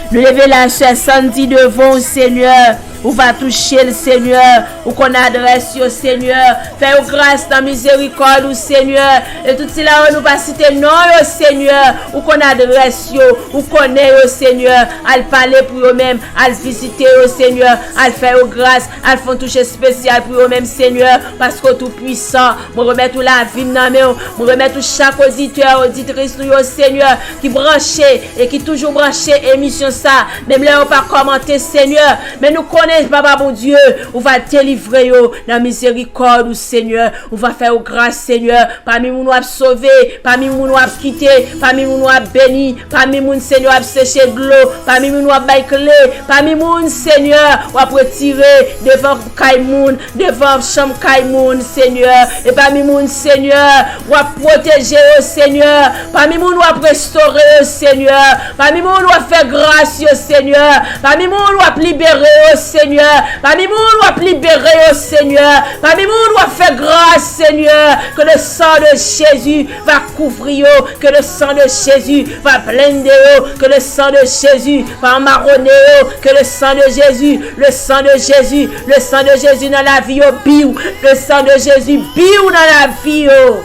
Nou leve la sè Sandy devan w, Senyè. Ou va touche l, Senyè. Ou konn adrès yo, Senyè. Fè yo gras nan mizerikòd ou, Senyè. E tout sila yo nou pa site non yo, Senyè. Ou konn adrès yo. Ou konnen yo, Senyè. Al pale pou yo menm. Al vizite yo, Senyè. Al fè yo gras. Al fè yon touch espesyal pou yo menm, Senyè. Paske w tou pwisan. Mwen remèt ou lavi m nan men w. Mwen remèt ou chak oditè, oditris nou yo, Senyè, ki branche e ki toujou branche emisyon sa. Menm lè yo pa kòmante, Senyè, men nou konnen, Papa Bondye, ou va delivre yo nan mizerikòd ou, Senyè. Ou va fè yo gras, Senyè. Pami moun w ap sove, pami moun w ap kite, pami moun w ap beni, pami moun, Senyè, w ap seche dlo, pami moun w ap bay kle, pami moun, Senyè, w ap retire devan kay moun, devan chanm kay moun, Senyè. E pami moun, Senyè, w ap pwoteje yo, Senyè. Pami moun w ap restore yo, Senyè. Pami moun w ap fè gras yo, Senyè. Pami moun w ap libere yo, Senyè. Pami moun w ap libere yo, Senyè. Pami moun w ap fè gras, Senyè. Que le sang de Jésus va couvrir yo. Que le sang de Jésus va blende yo. Que le sang de Jésus va amarone yo. Que le sang de Jésus, le sang de Jésus, le sang de Jésus nan lavi yo, biw. Le sang de Jésus, biw nan lavi yo.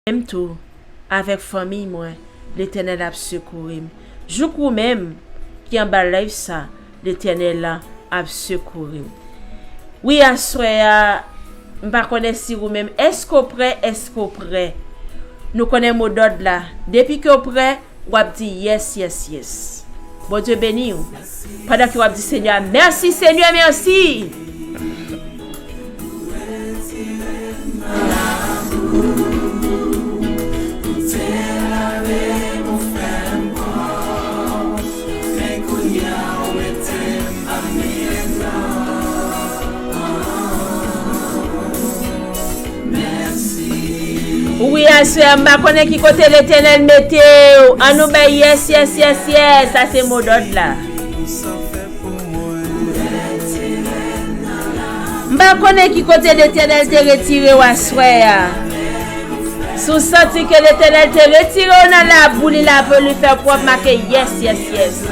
Menm tou, avèk fanmiy mwen, Letènèl ap sekouri m. Jouk ou menm ki anba live sa, Letènèl la ap sekouri m. Wi, aswè a, m pa konnen si ou menm, èske w prè, èske w prè? Nou konnen modòd la. Depi ke w prè, w ap di yes, yes, yes. Bondye beni w. Pandan ke w ap di Senyè a, mèsi, Senyè, mèsi. Wi, aswè a, m pa konnen ki kote Letènèl mete w. Ann nou bay yes, yes, yes, yes. Sa se modòd la. M pa konnen ki kote Letènèl te retire w aswè a. Si w santi ke Letènèl te retire w nan labou, li lave w, li fè w pwòp, make yes, yes, yes.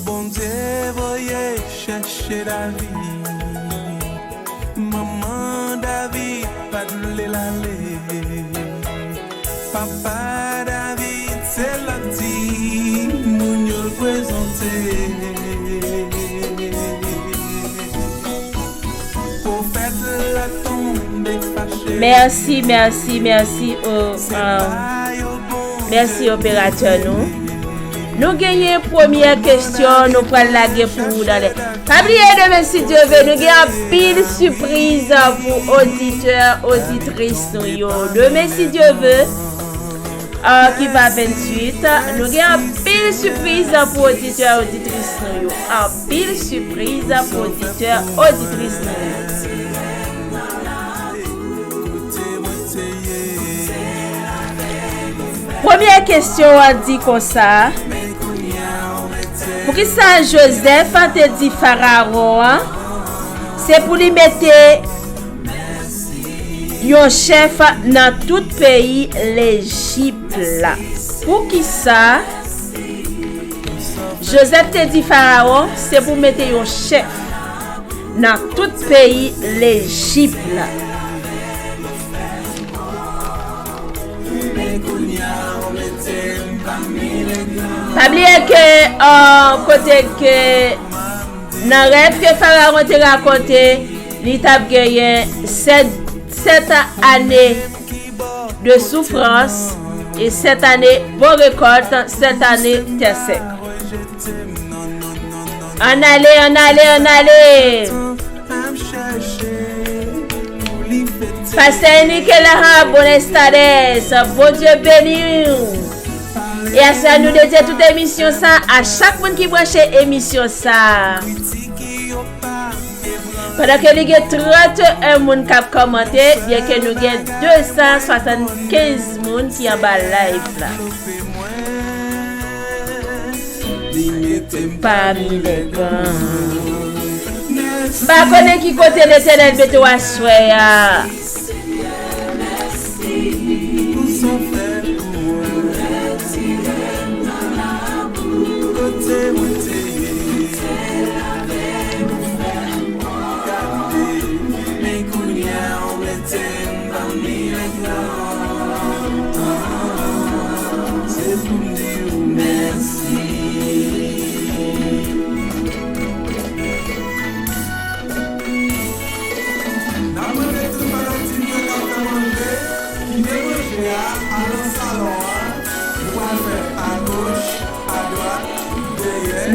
Bondye voye chèche David. Manman David pa t vle l ale. Papa David se lòd timoun yo l prezante. Pwofèt la tonbe fache. Mèsi, mèsi, mèsi, o, um, mèsi, operatè nou. Nou genyen premyè kesyon, nou pral lage pou ou nan lè. Pa bliye, demen, si Dye ve, nou gen anpil sipriz pou oditè, oditris nou yo. Demen, si Dye ve, ah, ki va venntuit, nou gen anpil sipriz pou oditè, oditris nou yo. Anpil sipriz pou oditè, oditris nou yo. Premyè kesyon an di konsa, poukisa Jozèf te di Farawon an se pou li mete yon chèf nan tout peyi Lejip la? Poukisa Jozèf te di Farawon se pou mete yon chèf nan tout peyi Lejip la? Pa bliye ke, uh, kote ke nan rèv ke Farawon te rakonte, li t ap genyen sèt, sèt ane de soufrans e sèt ane bon rekòt, sèt ane tè sèk. Ann ale, ann ale, ann ale. Pastè Enrique Lahan, buenas tardes. Bondye beni w. E a sa nou dedye tout emisyon sa a chak moun ki branche emisyon sa a. Pandan ke li gen trannteyen moun k ap kòmante, byenke nou gen de san swasannkenz moun ki anba live la. Pami lègan. M pa konnen ki kote Letènèl mete w aswè a.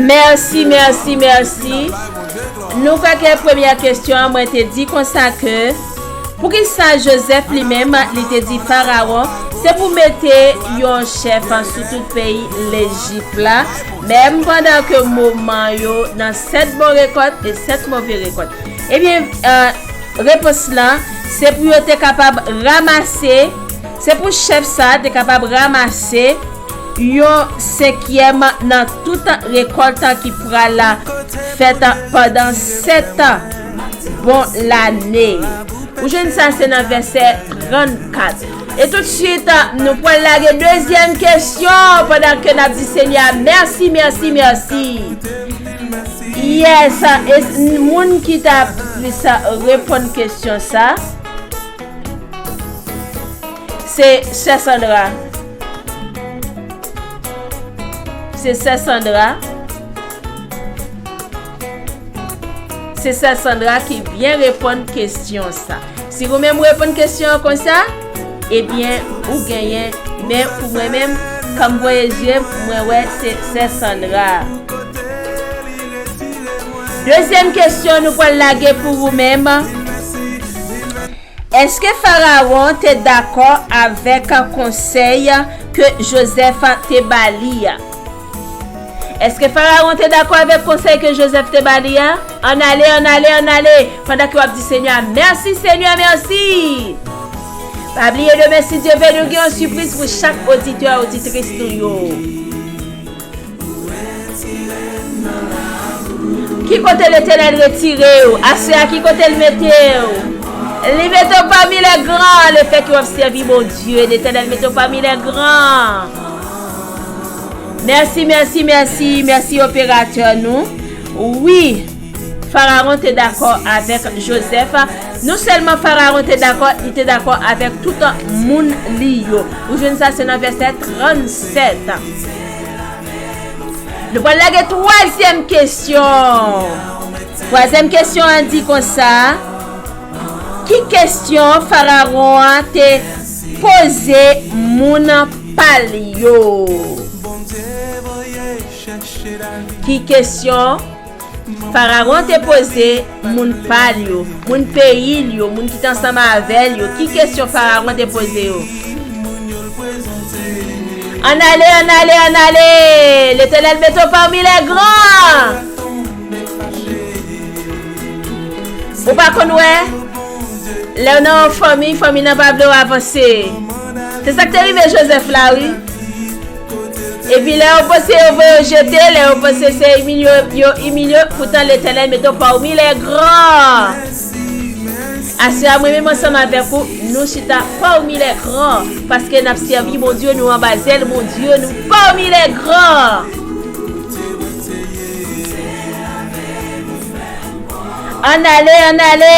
Mèsi, mèsi, mèsi. Nou kwè ke premyè kesyon an, mwen te di konsa ke, poukisa Jozèf li menm, li te di Farawon, se pou mete yon chèf sou tout peyi Lejip la, menm pandan ke moman yo nan sèt bon rekòt e sèt move rekòt? Ebyen, eh, repons lan, se pou yo te kapab ranmase, se pou chèf sa a te kapab ranmase yon senkyèm nan tout rekòt ki pral fèt pandan sèt bon lane. Ou jwenn sa, se nan vèsè trannkat. E toutswit, nou pral lage dezyèm kesyon pandan ke n ap di Senyè a mèsi, mèsi, mèsi. Yes, e s-, moun ki ta plis reponn kesyon sa, se Sè Sandra. Se Sè Sandra. Se Sè Sandra ki byen reponn kesyon sa. Si ou menm ou reponn kesyon an konsa, ebyen, ou genyen. Men pou mwen menm, kan m voye je m, mwen wè se Sè Sandra. Dezyèm kesyon nou pral lage pou ou menm. Èske Farawon te dakò avèk konsèy ke Jozèf te ba li a? Èske Farawon te dakò avèk konsèy ke Jozèf te ba li a? Ann ale, ann ale, ann ale! Pandan ke w ap di Senyè a, mèsi, Senyè, mèsi! Pa bliye, demen, si Dye vle, nou gen yon sipriz pou chak oditè, oditris nou yo. Ki kote Letènèl retire w? Aswè a, ki kote l mete w? Li mete w pami lè gran, lefètke w ap sèvi Bondye. Letènèl mete w pami lè gran. Mèsi, mèsi, mèsi, mèsi, operatè nou. Wi, Farawon te dakò avèk Jozèf. Non sèlman Farawon te dakò, li te dakò avèk tout moun li yo. Ou jwenn sa, se nan vèsè trannsèt. Nou pral lage twazyèm kesyon. Twazyèm kesyon an di konsa, ki kesyon Farawon an te poze moun pa l yo? Ki kesyon Farawon te poze moun pa l yo, moun peyi l yo, moun ki te ansanm avè l yo? Ki kesyon Farawon te poze yo? Ann ale, ann ale, ann ale! Letènèl mete w pami lè gran! Ou pa konn wè? Lè w nan yon fanmi, fanmi nan pa vle w avanse. Se sa k te rive Jozèf la, wi. Epi lè yo panse yo voye w jete, lè yo panse se imilye yo, yo imilye w, poutan Letènèl mete w pami lè gran. Aswè a, mwen menm ansanm avèk ou, nou chita pami lè gran, paske n ap sèvi Bondye nou anba zèl Bondye nou pami lè gran. Ann ale, ann ale!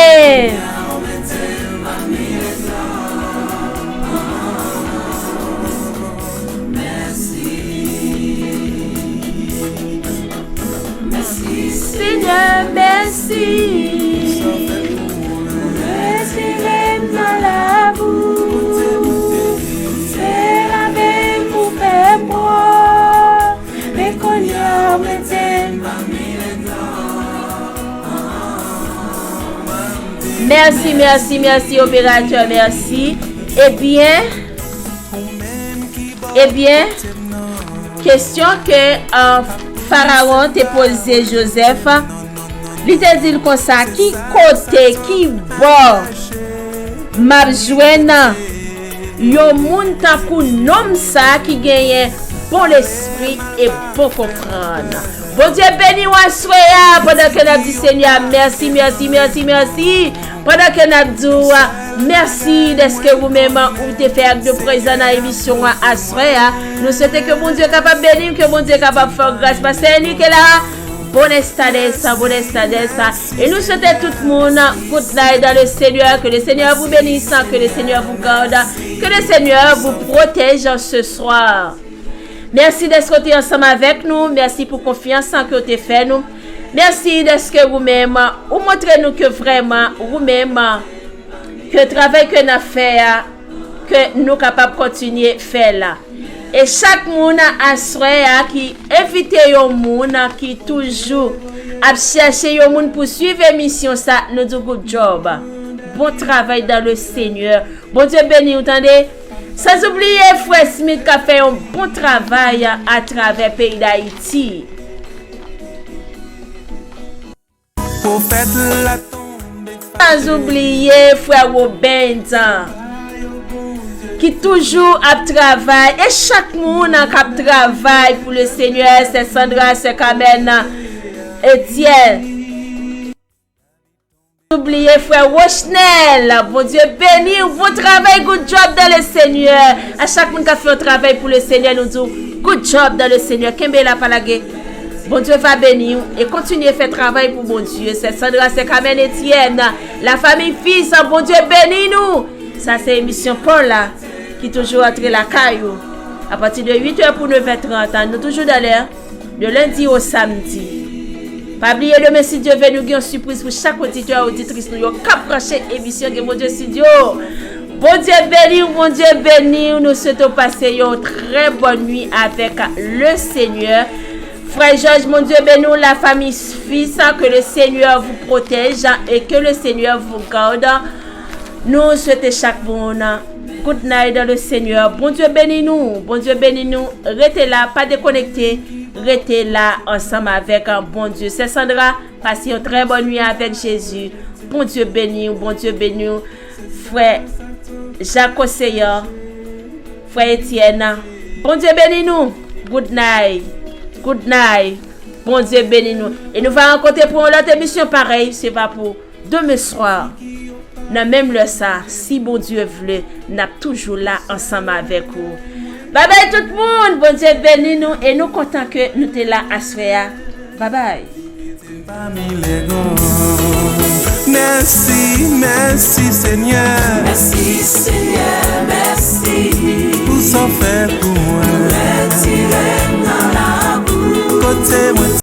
Senyè, mèsi. Retire m nan labou. Se lamen m ou fè m pran. Men kounye a, mete m. Mèsi, mèsi, mèsi, operatè, mèsi. Ebyen, ebyen, kesyon ke, euh, Farawon te poze Jozèf, li te di l konsa, ki kote, ki bò m ap jwenn yon moun tankou nonm sa ki genyen bon lespri e bon konprann? Bondye beni w aswè a, pandan ke n ap di Senyè a mèsi, mèsi, mèsi, mèsi. Pandan ke n ap di w mèsi dèske ou menm ou te fè ak de prezan nan emisyon an aswè a. Nou swete ke Bondye kapab beni w, ke Bondye kapab fè w gras, paske e li ke la. Buenas tardes, buenas tardes. E nou swete tout moun good night dans le Seigneur, que le Seigneur vous bénisse, que le Seigneur vous garde, que le Seigneur vous protège ce soir. Mèsi dèske w te ansanm avèk nou. Mèsi pou konfyans ke w te fè nou. Mèsi dèske ou menm, ou montre nou ke vrèman, ou menm, ke travay ke n ap fè a, ke nou kapab kontinye fè l. E chak moun aswè a ki envite yon moun ki toujou ap chèche yon moun pou swiv emisyon sa, nou di good job. Bon travay dans le Seigneur. Bondye beni w, tande. San oubliye frè Smith k ap fè yon bon travay atravè peyi Dayiti. Pwofèt la tonbe. San oubliye frè Robens, ki toujou ap travay, e chak moun k ap travay pou le Senyè, sè Sandra, sè Kamèn, Etyèn. San oubliye frè Rochnel, Bondye beni w, bon travay, good job dans le Seigneur. A chak moun k ap fè yon travay pou le Senyè, nou di w, good job dans le Seigneur. Kenbe la, pa lage. Bondye va beni w e kontinye fè travay pou Bondye. Sè Sandra, sè Kamèn Etyèn, la famille Fils, Bondye beni nou. Sa se emisyon pa w la ki toujou antre lakay ou. Apati de uit è pou nèf è trant, nou toujou dans l'air, de lendi o samdi. Pa bliye, demen, si Dye vle, nou gen yon sipriz pou chak oditè, oditris nou yo k ap branche emisyon Gen Bondye Studio. Bondye beni w, Bondye beni w. Nou swete w pase yon trè bòn nwi avèk le Senyè. Frè Jòj, Bondye beni w, la famille Fils, que le Seigneur vous protège et que le Seigneur vous garde. Nou swete chak moun good night dans le Seigneur. Bondye beni nou, Bondye beni nou. Rete la, pa dekonekte, rete la ansanm avèk Bondye. Sè Sandra, pase yon trè bòn nwi avèk Jezi. Bondye beni w, Bondye beni w. Frè Jako Seyan, frè Etyèn. Bondye beni nou. Good night. Good night. Bondye beni nou. E nou va rankontre pou yon lòt emisyon parèy, se va pou demen swa. Nan menm lè sa, si Bondye vle, n ap toujou la ansanm avèk ou. Babay tout moun, Bondye beni nou e nou kontan ke nou te la aswè a. Babay. Pami lego. Mèsi, mèsi Senyè. Mèsi Senyè, mèsi. Pou sa w fè pou mwen. Retire m nan labou. Kote mwen